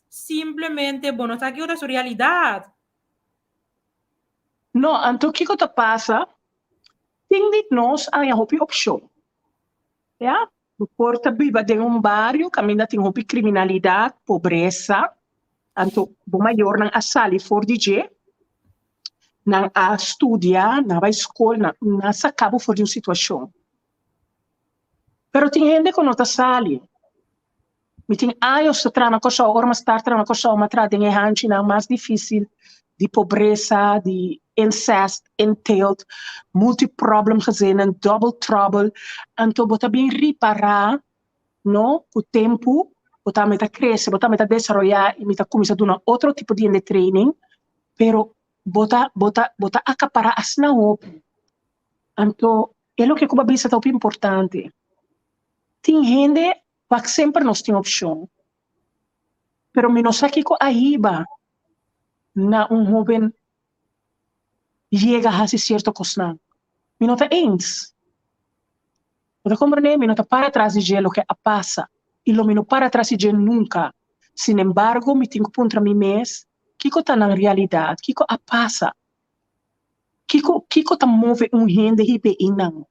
simplemente bo no sa kiko ta su realidat. No, anto kiko ta pasa? Tin di nos a haña hopi opshon. Ya, bo por ta biba den un bario kaminda tin hopi kriminalidat, pobresa, anto bo mayornan a sali for di dje, nan a studia, nan a bai skol, nan a saka bo for di un situashon. Pero tin hende ku no ta sali. Mi tin años ta traha na Kòrsou, ora mi a start traha na Kòrsou mi a traha den e hanchinan mas difísil di pobresa, di incest, inteelt, multiproblem gezinnen, double trouble. Anto bo ta bin ripará no ku tempu bo tambe ta krese, bo tambe ta desaroyá i mi ta kuminsá duna otro tipo di hende training, pero bo ta bo ta bo ta akapará asina hopi. Anto e loke ku bo a bisa ta hopi importante. Tin hende wak semper nos tin opshon, pero mi no sa kiko a hiba na un hoben yega hasi sierto kosnan. Mi no ta eens. Bo ta komprendé? Mi no ta para tras di dje loke a pasa i lo mi no para tras di dje nunka. Sinembargo, mi tin ku puntra mi mes kiko ta nan realidat, kiko a pasa, kiko kiko ta move un hende hiba einan.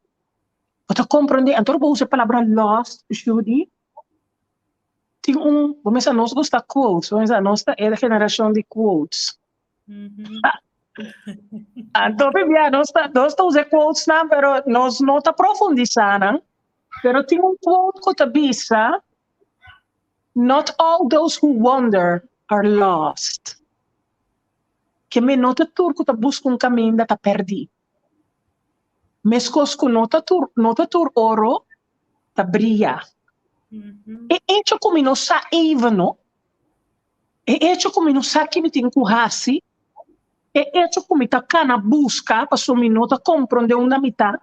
Bo ta komprendé? Anto bo usa e palabra lost, Judy. Tin un, bo mester nos gusta quotes, bo mester nos ta e generashon di quotes. Anto bibia nos ta nos ta usa e quotesnan pero nos no ta profundisá nan. Pero tin un quote ku ta bisa, Not all those who wander are lost. Ke men no ta tur ku ta buska un kaminda ta pèrdí. Meskos ku no ta tur no ta tur oro ta bria. E echo ku mi no sa even no, e echo ku mi no sa ki mi tin ku hasi, e echo ku mi ta kana buska pasobra mi no ta komprondé unda mi ta,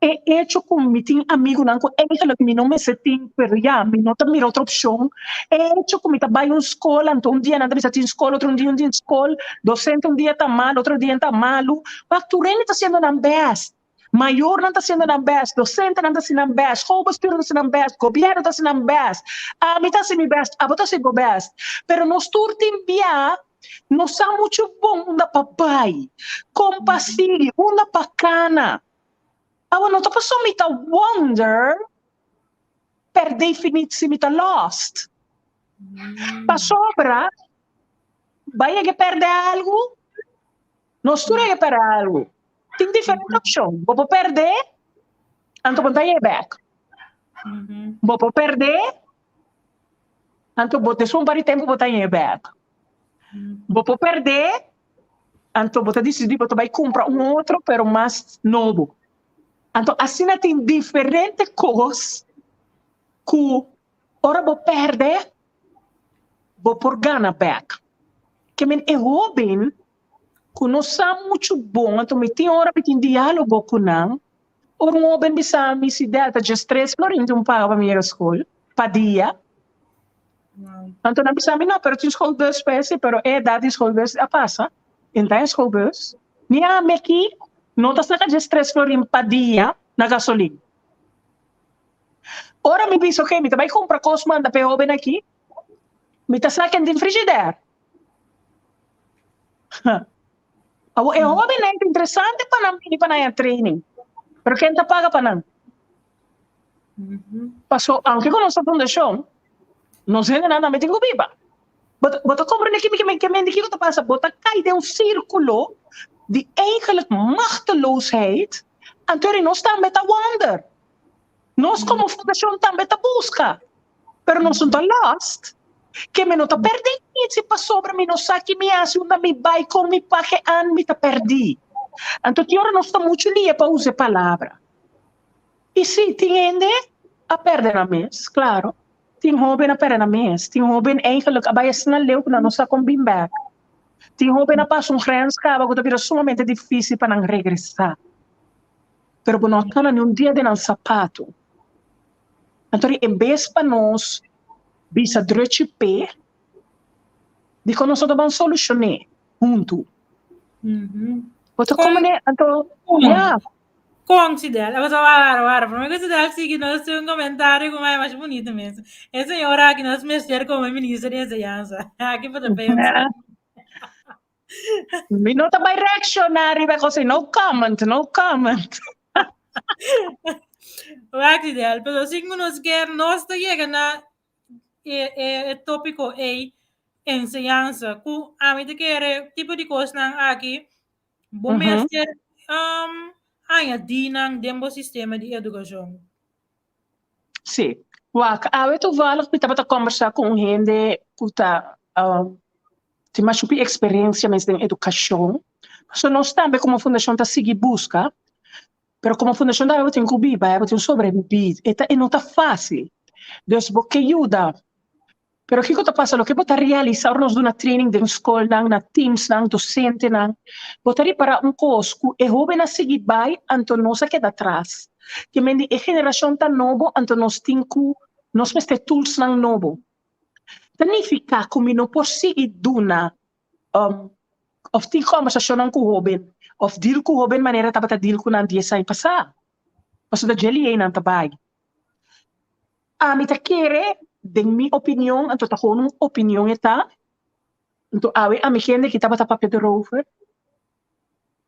e echo ku mi tin amigunan ku eigenlijk mi no mester tin pero ya mi no ta mira otro opshon, e echo ku mi ta bai un skol anto un dia nan ta bisa tin skol otro un dia no tin skol, dosente un dia ta malu otro dia ta malu, wak tur hende ta hasiendo nan bèst. Mayornan ta hasiendo nan bèst, dosentenan ta hasi nan bèst, schoolbestuurnan ta hasi nan bèst, gobièrnu ta hasi nan bèst, ami ta hasi mi bèst, abo ta hasi bo bèst. Pero nos tur tin bia no sa muchu bon unda pa bai, kon pa sigui, unda pa kana. Awa no ta pasobra mi ta wonder per definitsi mi ta lost. Pasobra bai a pèrdè algu, nos tur a pèrdè algu. Tin diferente opshon. Bo por pèrdè, anto bo ta yega bèk. Bo por pèrdè, anto bo despues un par di tempu bo ta yega bèk. Bo por pèrdè, anto bo ta disidí bo ta bai kumpra un otro pero mas nobo. Anto asina tin diferente kos ku ora bo pèrdè bo por gana bèk. Ke men e hóben. ku no sa muchu bon, anto mi tin ora mi tin diálogo ku nan. Ora un hóben bisa mi si Delta djes tres florin tin un paga pa mi yega skol pa dia. Anto nan bisa mi no, pero tin schoolbus pa esei, pero e edat di schoolbus a pasa, e no ta den schoolbus. Mi ami aki no ta saka djes tres florin pa dia na gasolin. Ora mi bisa ok, mi ta bai kumpra kos manda pa e hóben aki, mi ta saka den frigider. Awor e hóbennan ta interesante pa nan bini pa nan haña training, pero ken ta paga pa nan? Paso aunke ku nos ta fundashon, nos hendenan tambe tin ku biba. Bo ta bo ta komprende ki mi ke mente kiko ta pasa? Bo ta kai den un sirkulo di eigenlijk machteloosheid, anto eri nos tambe ta wonder. Nos komo fundashon tambe ta buska, pero nos no ta lost. Ke mi no ta pèrdè niets pasobra mi no sa ki mi hasi, unda mi bai, kon mi pake an, mi ta pèrdí. Anto ki ora nos ta muchu lia pa usa e palabra. I sí, tin hende a pèrdè nan mes, klaro. Tin hóben a pèrdè nan mes. Tin hóben eigenlijk a bai asina leu ku nan no sa kon bin bèk. Tin hóben a pasa un grens kaba ku ta bira sumamente difísil pa nan regresá. Pero bo no a kana ni un dia den nan sapato. Anto di en bes pa nos bisa drechi p'e, dikon nos no ta ban solushon'é huntu? Bo ta komprendé? Anto, ya. Kon, Sidel? Abo ta wara, wara. Promé ku Sidel sigui, nos tin un komentario ku mai masha bunito mes. E señora aki nos mester komo minister di enseñansa. Aki bo ta pensa. Mi no ta bai reacciona riba e cosa, no comment, no comment. Wak Fidel, pero sin ku nos kier, nos ta yega na e, e, e tópiko ei, enseñansa, ku ami ta kere tipo di kosnan aki, bo mester um, añadí nan den bo sistema di edukashon. Sí. Wak, awe toevallig mi tabata kombersá ku un hende ku ta um, tin mas hopi eksperensia mes den edukashon. Pasobra nos tambe komo fundashon ta sigui buska, pero komo fundashon tambe bo tin ku biba, bo tin ku sobrebibí. E ta e no ta fásil. Dus bo ke yuda, pero kiko ta pasa? Loke bo ta realisá ora nos duna training den skolnan, na teamsnan, dosentenan, bo ta ripará un kos, ku e hóbennan sigui bai, anto nos a keda atras. Ke men di e generashon ta nobo, anto nos tin ku nos mester toolsnan nobo. Ta nifiká ku mi no por sigui duna òf tin kòmbersashonnan ku hóben òf dil ku hóben manera tabata dil ku nan dies aña pasá, pasobra dje liei nan ta bai. Ami ta kere, den mi opinion, anto ta gewoon un opinion e ta, anto awe ami hende ki tabata papia derover,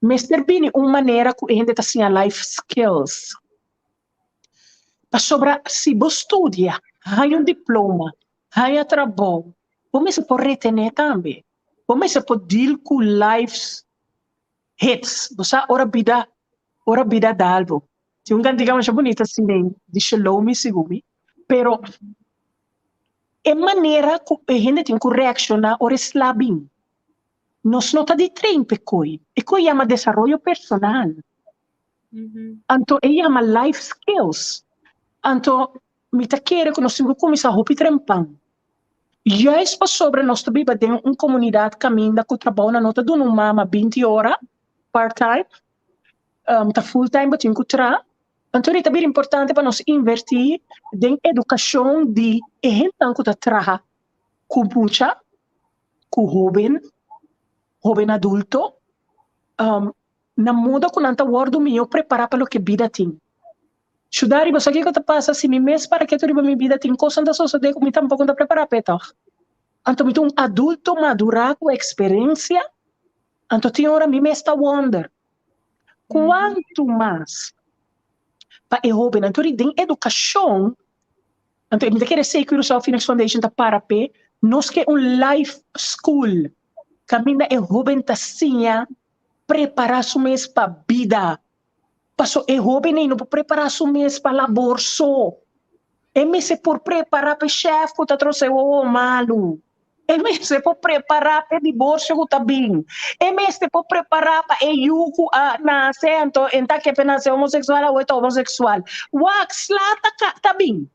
mester bini un manera ku e hende ta siña life skills. Pasobra si bo studia, haña un diploma, haña trabou, bo mester por retené tambe. Bo mester por deal ku life's hits. Bo sa ora bida, ora bida dal bo. Tin un kantika masha bunita asina ei, di Shelomi segun mi. Pero e manera ku e hende tin ku reakshoná ora e sla bin. Nos no ta di train p'e koi. E koi yama desaroyo personal. Anto e yama life skills. Anto mi ta kere ku nos tin ku kuminsá hopi trempan. Juist pasobra nos ta biba den un komunidat kaminda ku trabounan no ta duna un mama 20 ora part time, ta full time bo tin ku traha. Anto ta bira importante pa nos invertí den edukashon di e hendenan ku ta traha ku mucha, ku hóben, hóben adulto. Na moda ku nan ta wòrdu mihó prepará pa loke bida tin. Shudari, bo sa kiko ta pasa si mi mes para ketu riba mi bida tin kosnan ta sosodé ku mi tampoko no ta prepará p'e tòg? Anto mi ta un adulto madurá ku eksperensia, anto tin ora mi mes ta wònder kuantu mas pa e hóbennan. Anto den edukashon, anto mi ta kere esei Curaçao Phoenix Foundation ta para p'e, nos ke un life school kaminda e hóben ta siña prepará su mes pa bida. Paso e hóben ei no por prepará su mes pa labor so. E mester por prepará pa e shèf ku ta trose wowo malu. E mester por prepará pa e diborsio ku ta bin. E mester por prepará pa e yu ku a nase anto e ta ke pa e nase homoseksual awor e ta homoseksual. Wak, sla ta ka ta bin.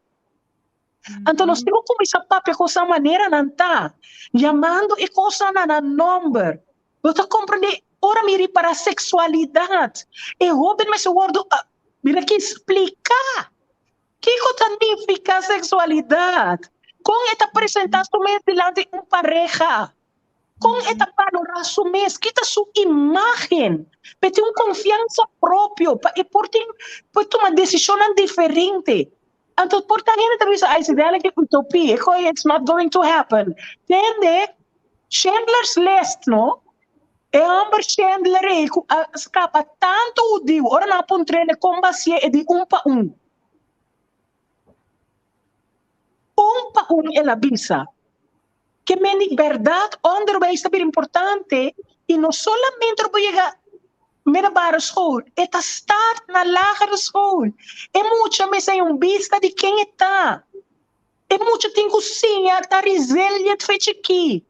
Anto nos tin ku kuminsá papia ku esnan maneranan ta, yamando e kosnan na nan nòmber. Bo ta komprendé? Ora mi ripará seksualidat, e hóben mester wòrdu mira ki spliká kiko ta nifiká seksualidat, kon e ta presentá su mes dilanti un pareha, kon e ta balorá su mes, ki ta su imágen, pa e tin un konfiansa propio, pa e por tin por tuma desishonnan diferente. Anto por ta hende ta bisa, ay, si dale ki utopia, e koe it's not going to happen. Tende, Schindler's List, no? E homber Schindler ei ku a skapa tantu hudiu, ora nan a puntr'é kon basié e di un pa un. Un pa un el a bisa. Ke men di bèrdat ònderwijs ta bira importante i no solamente ora bo yega middelbare school, e ta start na lagere school. E mucha mester hay un bista di ken e ta. E mucha tin ku siña ta resilient fe chikí,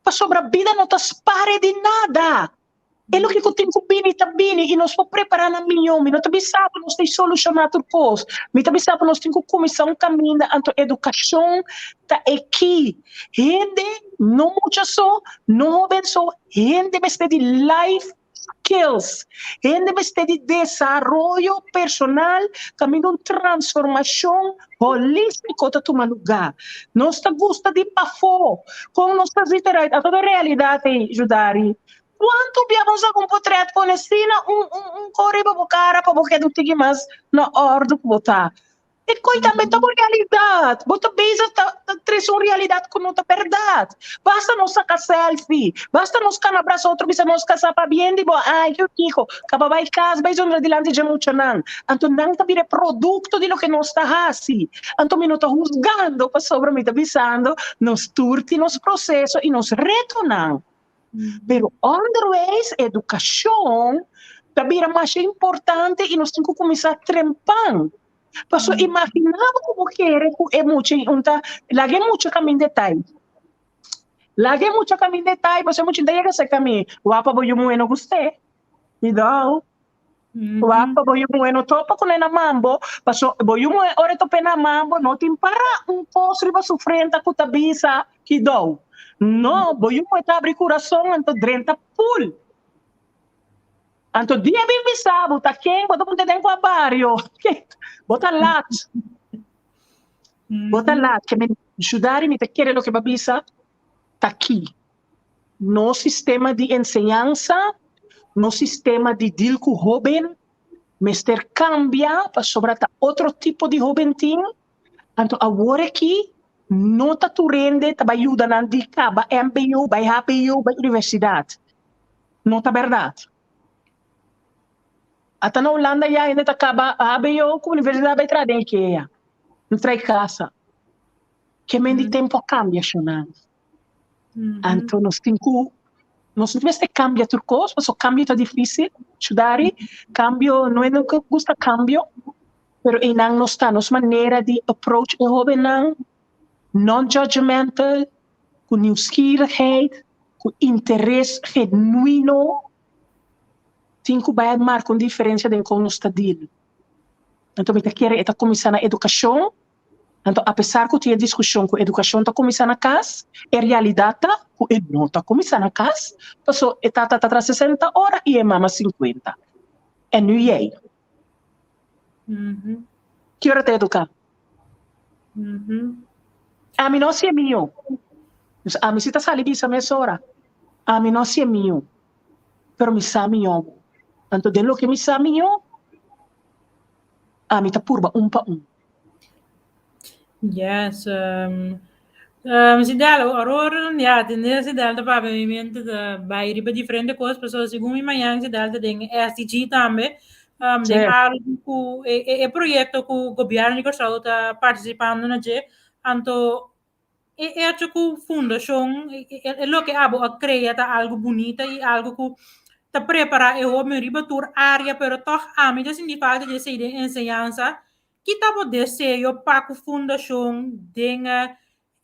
pasobra bida no ta spare di nada. E loke ku tin ku bini ta bini i nos por prepará nan mihó. Mi no ta bisa ku nos ta solushoná tur kos. Mi ta bisa ku nos tin ku kuminsá un kaminda, anto edukashon ta e key. Hende, no mucha so, no hóben so, hende mester di life skills. Hende mester di desaroyo personal kaminda un transformashon holístiko ta tuma lugá. Nos ta gusta di pafó kon nos ta zita eruit, anto ta realidat ei, Judari. Kuantu bia bo sa ku un potret pone asina un un un kor riba bo kara pa bo keda un tiki mas na òrdu ku bo ta? E koi tambe ta bo realidat. Bo ta bezig ta ta trese un realidat ku no ta bèrdat. Basta nos saka selfie, basta nos kana brasa otro bisa nos kasá pabien di bo, ai kiko kiko, kaba bai kas bai zondra dilanti dje muchanan. Anto nan ta bira e produkto di loke nos ta hasi. Anto mi no ta husgando pasobra mi ta bisando nos tur tin nos proseso i nos retonan. Pero onderwijs, edukashon, ta bira masha importante i nos tin ku kuminsá trempan. Pasobra imaginá bo ku bo kere ku e mucha un ta laga e mucha kaminda e tai. Laga e mucha kaminda e tai pasobra e mucha ta yega serka mi, wapa bo yu muhé no gust'é. Cuidou. Wapa bo yu muhé no topa kuné na man bo, pasobra bo yu muhé ora e top'é na man bo no tin para un kos riba su frenta ku ta bisa kidou. No, bo yu muhé ta abri kurason anto drenta pul. Anto dia bin bisa bo ta ken bo ta punta den kua bario. Bo ta lat. Bo ta lat. Ke men Judari mi ta kere loke bo a bisa ta ki. Nos sistema di enseñansa, nos sistema di deal ku hóben mester kambia pasobra ta otro tipo di hóben tin. Anto awor aki no ta tur hende ta bai yuda nan di kaba mbo, bai hbo, bai universidat. No ta bèrdat. Ata na Hulanda ya hende ta kaba hbo ku universidat bai traha den Ikea, no trae kasa. Ke men di tempu a kambia shonnan. Anto nos tin ku nos no mester kambia tur kos, pasobra kambio ta difísil, Shudari, kambio no e nunka gusta kambio, pero einan nos ta, nos manera di approach e hóbennan, non-judgemental, ku nieuwsgierigheid, ku interes genuino, tin ku bai a marka un diferensia den kon nos ta deal. Anto mi ta kere e ta kuminsá na edukashon. Anto apesar ku tin e diskushon ku edukashon ta kuminsá na kas, e realidat ta ku e no ta kuminsá na kas, paso e tata ta traha sesenta ora i e mama sinkuenta. En nu jij? Ki ora ta eduká? Ami no hasié mihó. Dus ami si ta sali bisa mesora, ami no hasié mihó, pero mi sa mihó. Anto den loke mi sa mihó, ami ta purba un pa un. Yes, Sidel, aurora, ja, tende Sidel ta papia mi mente ta bai riba diferente kos, pasobra segun mi mañan Sidel ta den SDG tambe, den algu ku e proyekto ku gobièrnu di Kòrsou ta partisipando na dje, anto e echo ku fundashon, e loke abo a krea ta algu bunita i algu ku ta prepará e hoben riba tur área, pero tòg ami ta sinti falta di esei den enseñansa. Ki ta bo deseo pa ku fundashon den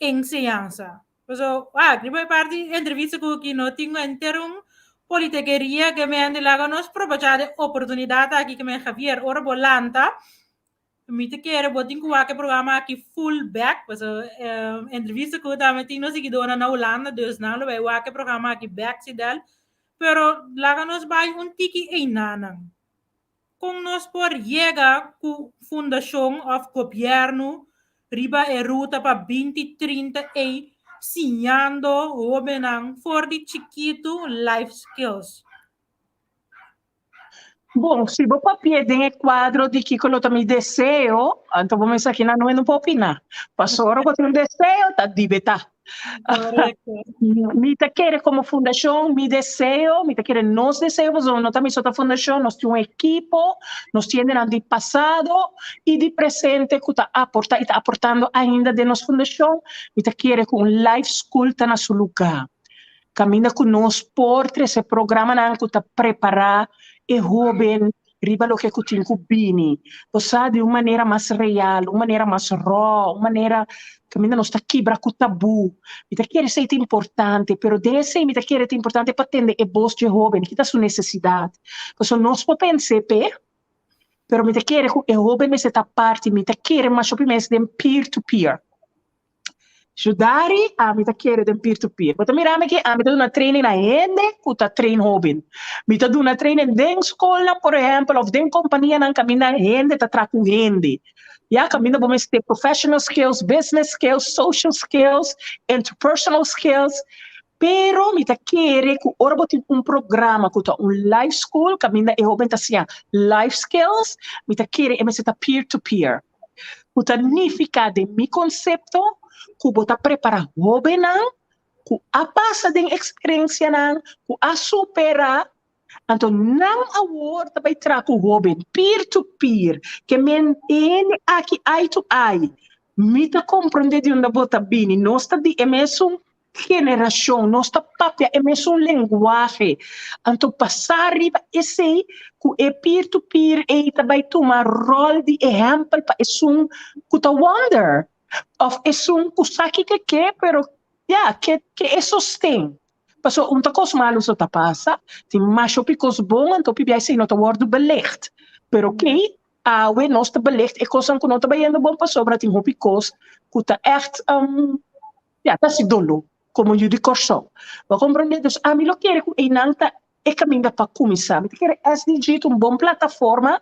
enseñansa? Paso, wak, riba e parti entrevista ku aki no tin henter un politekeria ke men di laga nos probechá de oportunidat aki ke men Javier, ora bo lanta, Mi ta kere bo tin ku wak e programa aki full bek, paso entrevista ku tambe tin nos siguidónan na Hulanda, dus nan lo bai wak e programa aki bek Sidel. Pero laga nos bai un tiki einanan. Kon nos por yega ku fundashon òf gobièrnu riba e ruta pa 2030 ei siñando hóbennan for di chikitu life skills? Bon, si bo papia den e kuadro di kiko lo ta mi deseo, anto bo mester aki nan no por opiná. Pasobra bo tin un deseo, ta di bo ta. Korekto. Mi ta kere komo fundashon, mi deseo, mi ta kere nos deseo, pasobra no ta mi so ta fundashon, nos tin un ekipo, nos tin di pasado i di presente ku ta aportá i ta aportando ainda den nos fundashon, mi ta kere ku un life school ta na su lugá. Kaminda ku nos por trese programanan ku ta prepará e hóben riba loke ku tin ku bini. Osea, di un manera mas real, un manera mas raw, un manera kaminda nos ta kibra ku tabú. Mi ta kere esei ta importante, pero den esei mi ta kere ta importante pa tende e bos di hóben, kiko ta su nesesidat. Pasobra nos por pensa p'e, pero mi ta kere ku e hóben mester ta parti, mi ta kere mas hopi mes den peer-to-peer. Judari, ami ta kere den peer-to-peer. Bo ta mira mi ku ami ta duna training na hende ku ta train hóben. Mi ta duna training den skol, por ehèmpel, òf den kompanianan kaminda hende ta traha ku hende. Ja, kaminda bo mester professional skills, business skills, social skills, interpersonal skills. Pero mi ta kere ku ora bo tin un programa ku ta un life school, kaminda e hóben ta siña life skills, mi ta kere e mester ta peer-to-peer. Ku ta nifiká den mi konsepto ku bo ta prepará hóbennan ku a pasa den eksperensianan, ku a superá, anto nan awor ta bai traha ku hóben peer to peer, ke men hende aki eye to eye. Mi ta komprondé di unda bo ta bini, nos ta di e mesun generashon, nos ta papia e mesun lenguahe. Anto pasa riba esei ku e peer to peer ei ta bai tuma ròl di ehèmpel pa esun ku ta wonder òf esun ku sa kiko ke, pero ja, ke e sosten. Pasobra un ta kos malu so ta pasa, tin mas hopi kos bon, anto hopi biaha esei no ta wòrdu belicht. Pero oké, awe nos ta belicht e kosnan ku no ta bayendo bon pasobra tin hopi kos ku ta echt ja, ta hasi doló komo yu di Kòrsou. Bo a komprondé? Dus ami lo kere ku einan ta e kaminda pa kuminsá. Mi ta kere SDG ta un bon plataforma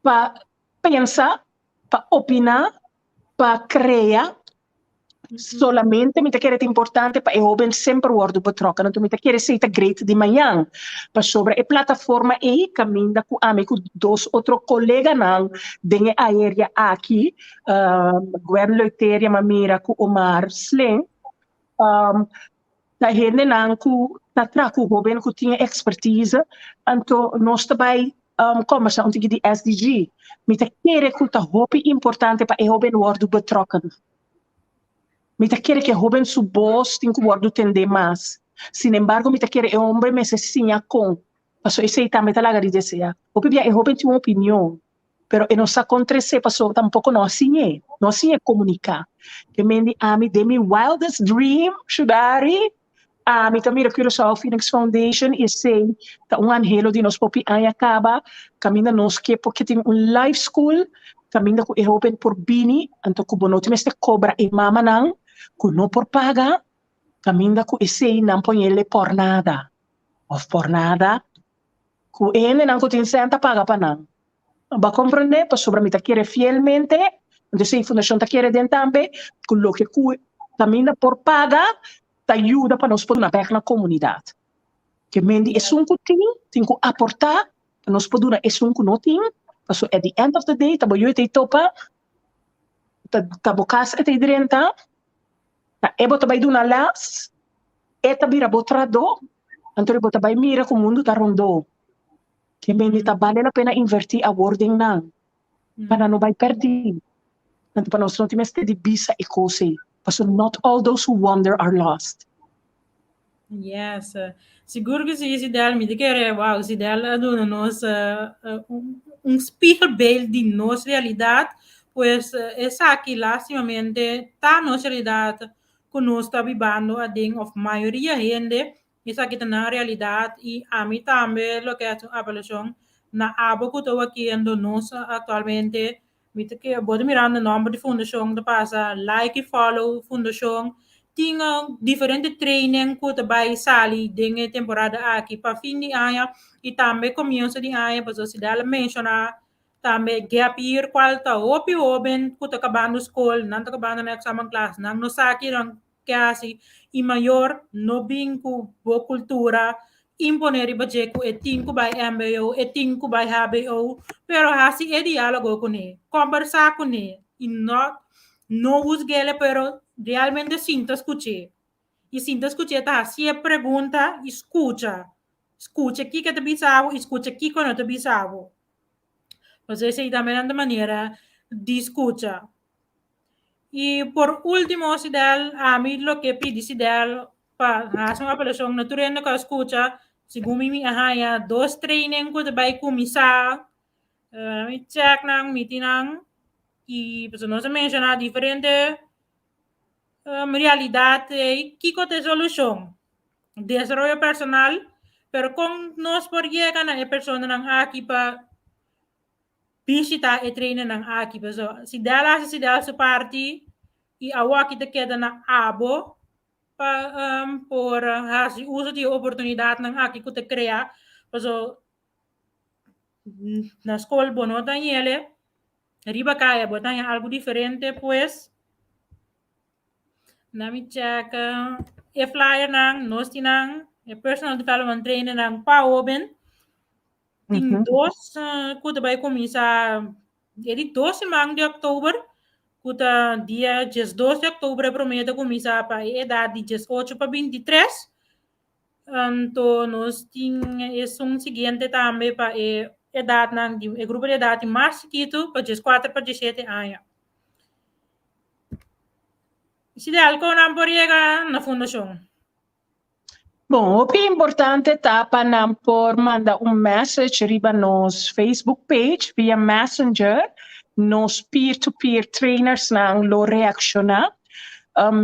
pa pensa, pa opiná, pa krea. Solamente mi ta kere ta importante pa e hóben semper wòrdu betrokken. Anto mi ta kere esei ta great di mañan. Pasobra e plataforma ei kaminda ku ami ku dos otro koleganan den e área aki, Gwen Leuteria Mamira ku Omar Sling, ta hendenan ku ta traha ku hóben ku tin e ekspertise, anto nos ta bai kombersá un tiki di SDG. Mi ta kere ku ta hopi importante pa e hóben wòrdu betrokken. Mi ta kere ku e hóben su bos tin ku wòrdu tendé mas. Sin embargo, mi ta kere e hòmber mester siña kon. Pasobra esei tambe ta laga di deseá. Hopi bia e hóben tin un opinion, pero e no sa kon tresé pasobra tampoko no a siñ'é, no a siñ'é komuniká. Ke men di ami den mi wildest dream, Shudari, ami ta mira Curaçao Phoenix Foundation i esei ta un anhelo di nos hopi aña kaba, kaminda nos ke por ke tin un life school, kaminda ku e hóben por bini, anto ku bo no tin mester kobra e mamanan ku no por paga, kaminda ku esei nan poñele por nada, òf por nada ku e hendenan ku tin sèn ta paga pa nan. Bo a komprondé? Pasobra mi ta kere fielmente, anto esei fundashon ta kere den tambe, ku loke ku kaminda por paga ta yuda pa nos por duna bèk na komunidat. Ke men di esun ku tin, tin ku aportá pa nos por duna esun ku no tin, pasobra at the end of the day ta bo yu e ta topa, ta bo kas e ta drenta, ta e bo ta bai duna lès, e ta bira bo trahadó, anto bo ta bai mira ku mundu ta rondó. Ke men di ta bale la pena invertí awor den nan, pa nan no bai pèrdí. Anto pa nos no tin mester di bisa e kos ei, pasobra not all those who wander are lost. Yes, sigur ku si, Sidel, mi ta kere, wow, Sidel a duna nos un spiegelbeeld di nos realidat, pues esaki lastimamente ta nos realidat ku nos ta bibando aden, òf mayoria hende, esaki ta nan realidat i ami tambe lo ke hasi un apelashon na abo ku ta wakiendo nos aktualmente, mi ta ke bo ta mirando nòmber di fundashon ta pasa, like i follow fundashon. Tin diferente training ku ta bai sali den e temporada aki pa fin di aña i tambe komienso di aña, pasobra si Della menshoná tambe gap year kual ta hopi hóben ku ta kabando skol, nan ta kabando nan èksamenklas, nan no sa ki nan ke hasi i mayor no bin ku bo kultura imponé riba dje ku e tin ku bai mbo, e tin ku bai hbo, pero hasi e diálogo kuné, kòmbersá kuné i no no husguele pero realmente sinta skuch'é. I sinta skuch'é ta hasié pregunta i skucha. Skucha kiko e ta bisa bo i skucha kiko no ta bisa bo. Pasobra esei tambe nan ta manera di skucha. I por último Sidel, ami lo ke pidi Sidel pa hasi un apelashon na tur hende ku a skucha, segun mi mi a haña dos training ku ta bai kuminsá. Mi check nan, mi tin nan i pasobra nos a menshoná diferente realidat ei. Kiko ta e solushon? Desaroyo personal, pero kon nos por yega na e personanan aki pa bishita e trainernan aki? Pasobra si Dell hasi si Dell su parti i awoki ta keda na abo pa por hasi uso di e oportunidatnan aki ku ta krea, pasobra na skol bo no ta yele, riba kaya bo ta haña algu diferente pues. Na mi check e flyernan, nos tin nan, e personal development trainernan pa hoben. Tin dos ku ta bai kuminsá e di dos siman di òktober, ku ta dia 12 di òktober e promé ta kuminsá pa e edat di 18 pa 23. Anto nos tin esun siguiente tambe pa e edatnan di e grupo di edat di mas chikitu pa 14 pa 17 aña. Sidel, kon nan por yega na fundashon? Bon, hopi importante ta pa nan por manda un message riba nos Facebook page via Messenger. Nos peer-to-peer trainers nan lo reakshoná.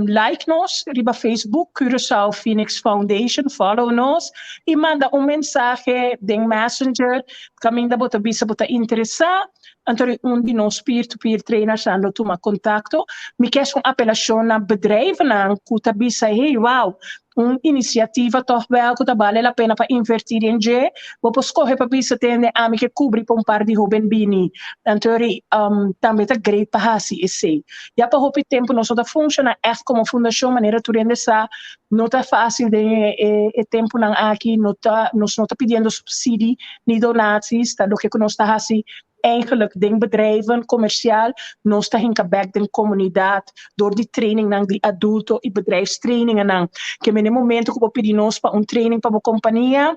Like nos riba Facebook, Curaçao Phoenix Foundation, follow nos i manda un mensahe den Messenger kaminda bo ta bisa bo ta interesá. Anto di un di nos peer-to-peer trainers nan lo tuma kontakto. Mi ke hasi un apelashon na bedrijvennan ku ta bisa, hey, wow, un inisiativa tòg wèl ku ta bale la pena pa invertí den dje. Bo por skohe pa bisa tende ami ke kubri pa un par di hóben bini. Anto ri tambe ta great pa hasi esei. Ya pa hopi tempu nos no ta funshoná ègt komo fundashon manera tur hende sa. No ta fásil den e tempunan aki. No ta nos no ta pidiendo supsidi ni donaties. Ta loke ku nos ta hasi Eigenlijk den bedrijven komersial nos ta hinka bek den komunidat dor di trainingnan di adulto i bedrijfstrainingennan. Ke mene momento ku bo pidi nos pa un training pa bo kompania,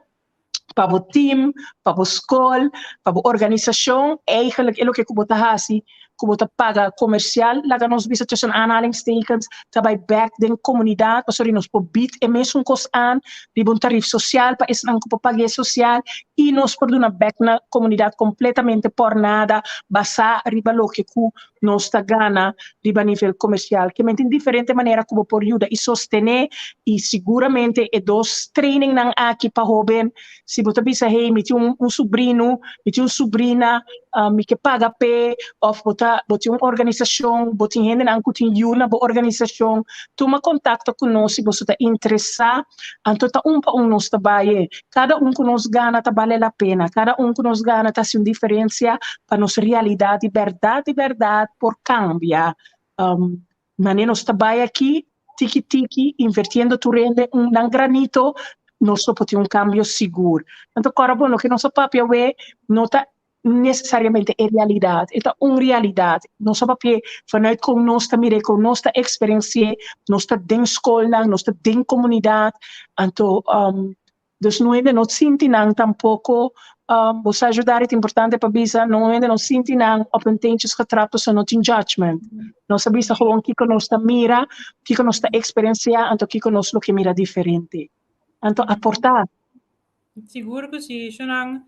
pa bo team, pa bo skol, pa bo organisashon, eigenlijk e loke ku bo ta hasi ku bo ta paga komersial, laga nos bisa tussen aanhalingstekens, ta bai bek den komunidat pasobra nos por bid e mesun kos aan riba un tarif sosial pa esnan ku por pag'é sosial i nos por duna bek na komunidat kompletamente por nada basá riba loke ku nos ta gana riba nivel komersial. Ke men tin diferente manera ku bo por yuda i sostené i siguramente e dos trainingnan aki pa hóben si bo ta bisa hey mi tin un subrinu, mi tin un subrina, mi ke paga p'e òf bo ta bo tin un organisashon, bo tin hendenan ku tin yu na bo organisashon, tuma kontakto ku nos si boso ta interesá, anto ta un pa un nos ta bai e. Kada un ku nos gana ta bale la pena, kada un ku nos gana ta hasi un diferensia pa nos realidat di bèrdat di bèrdat por kambia. Manera nos ta bai aki tiki tiki invertiendo tur hende un nan granito nos lo por tin un cambio sigur. Anto kòrda bo loke nos a papia awe no ta necesariamente e realidad, e ta un realidad. Nos a papia vanuit kon nos ta mir'é, kon nos ta experienci'é, nos ta den skolnan, nos ta den comunidad, anto Dus no hende no sinti nan tampoco, bo sa ayudar e ta importante pa bisa, no hende no sinti nan op hun teentjes getrapt pasobra no tin judgment. Nos a bisa gewoon kiko nos ta mira, kiko nos ta experiencia, anto kiko nos lo ke mira diferente. Anto aporta. Sigur ku si, Shunan.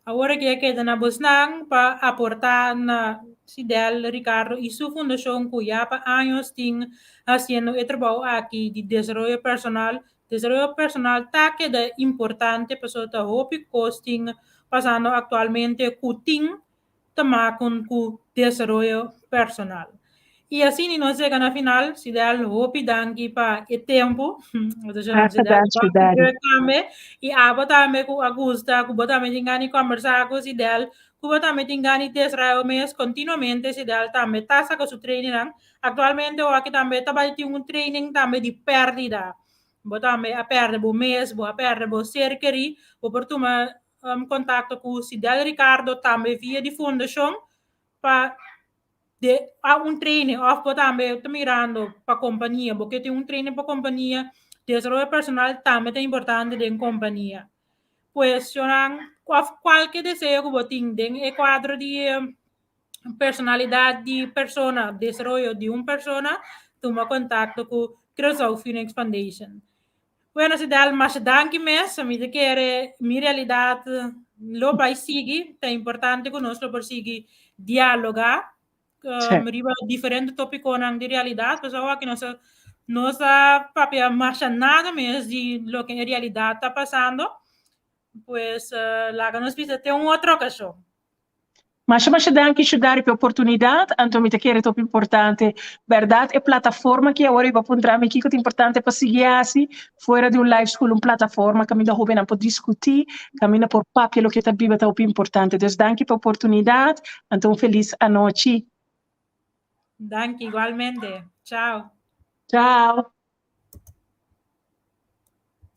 Awor aki a keda na bosnan pa aporta na Sidel Ricardo i su fundashon ku ya pa años tin hasiendo e trabou aki di desaroyo personal. Desaroyo personal ta keda importante pasobra ta hopi kos tin pasando aktualmente ku tin ta makon ku desaroyo personal. I asina nos a yega na final, Sidel, hopi danki pa e tempu. Tambe. I abo tambe ku a gusta, ku bo tambe tin gana di kombersá ku Sidel, ku bo tambe tin gana di desaroyá mes kontinuamente, Sidel tambe ta saka su trainingnan. Aktualmente aki tambe ta bai tin un training tambe di pèrdida. Bo tambe a pèrdè bo mes, bo a pèrdè bo ser kerí, bo por tuma kontakto ku Sidel Ricardo tambe via di fundashon pa de a un training of bo tambe ta mirando pa kompania, bo ke tin un training pa kompania, desaroyo personal tambe ta importante den kompania. Pues shonnan of kualke deseo ku bo tin den e kuadro di personalidat di persona, desaroyo di un persona, tuma kontakto ku Curaçao Phoenix Foundation. Bueno, Sidel, masha danki mes. Mi ta kere Mi Realidat lo bai sigui. Ta importante ku nos lo por sigui dialogá riba diferente tópikonan di realidat. Pasobra awor aki nos a nos a papia masha nada mes di loke en realidat ta pasando. Pues laga nos bisa te un otro okashon. Masha masha danki Shudari pa e oportunidat, anto mi ta kere ta hopi importante bèrdat e plataforma ki awor riba puntra mi kiko ta importante pa sigui hasi fuera di un life school un plataforma kaminda hobennan por diskutí kaminda por papia loke ta biba ta hopi importante dus danki pa e oportunidat anto un felis anochi. Danki igualmente. Chao. Chao.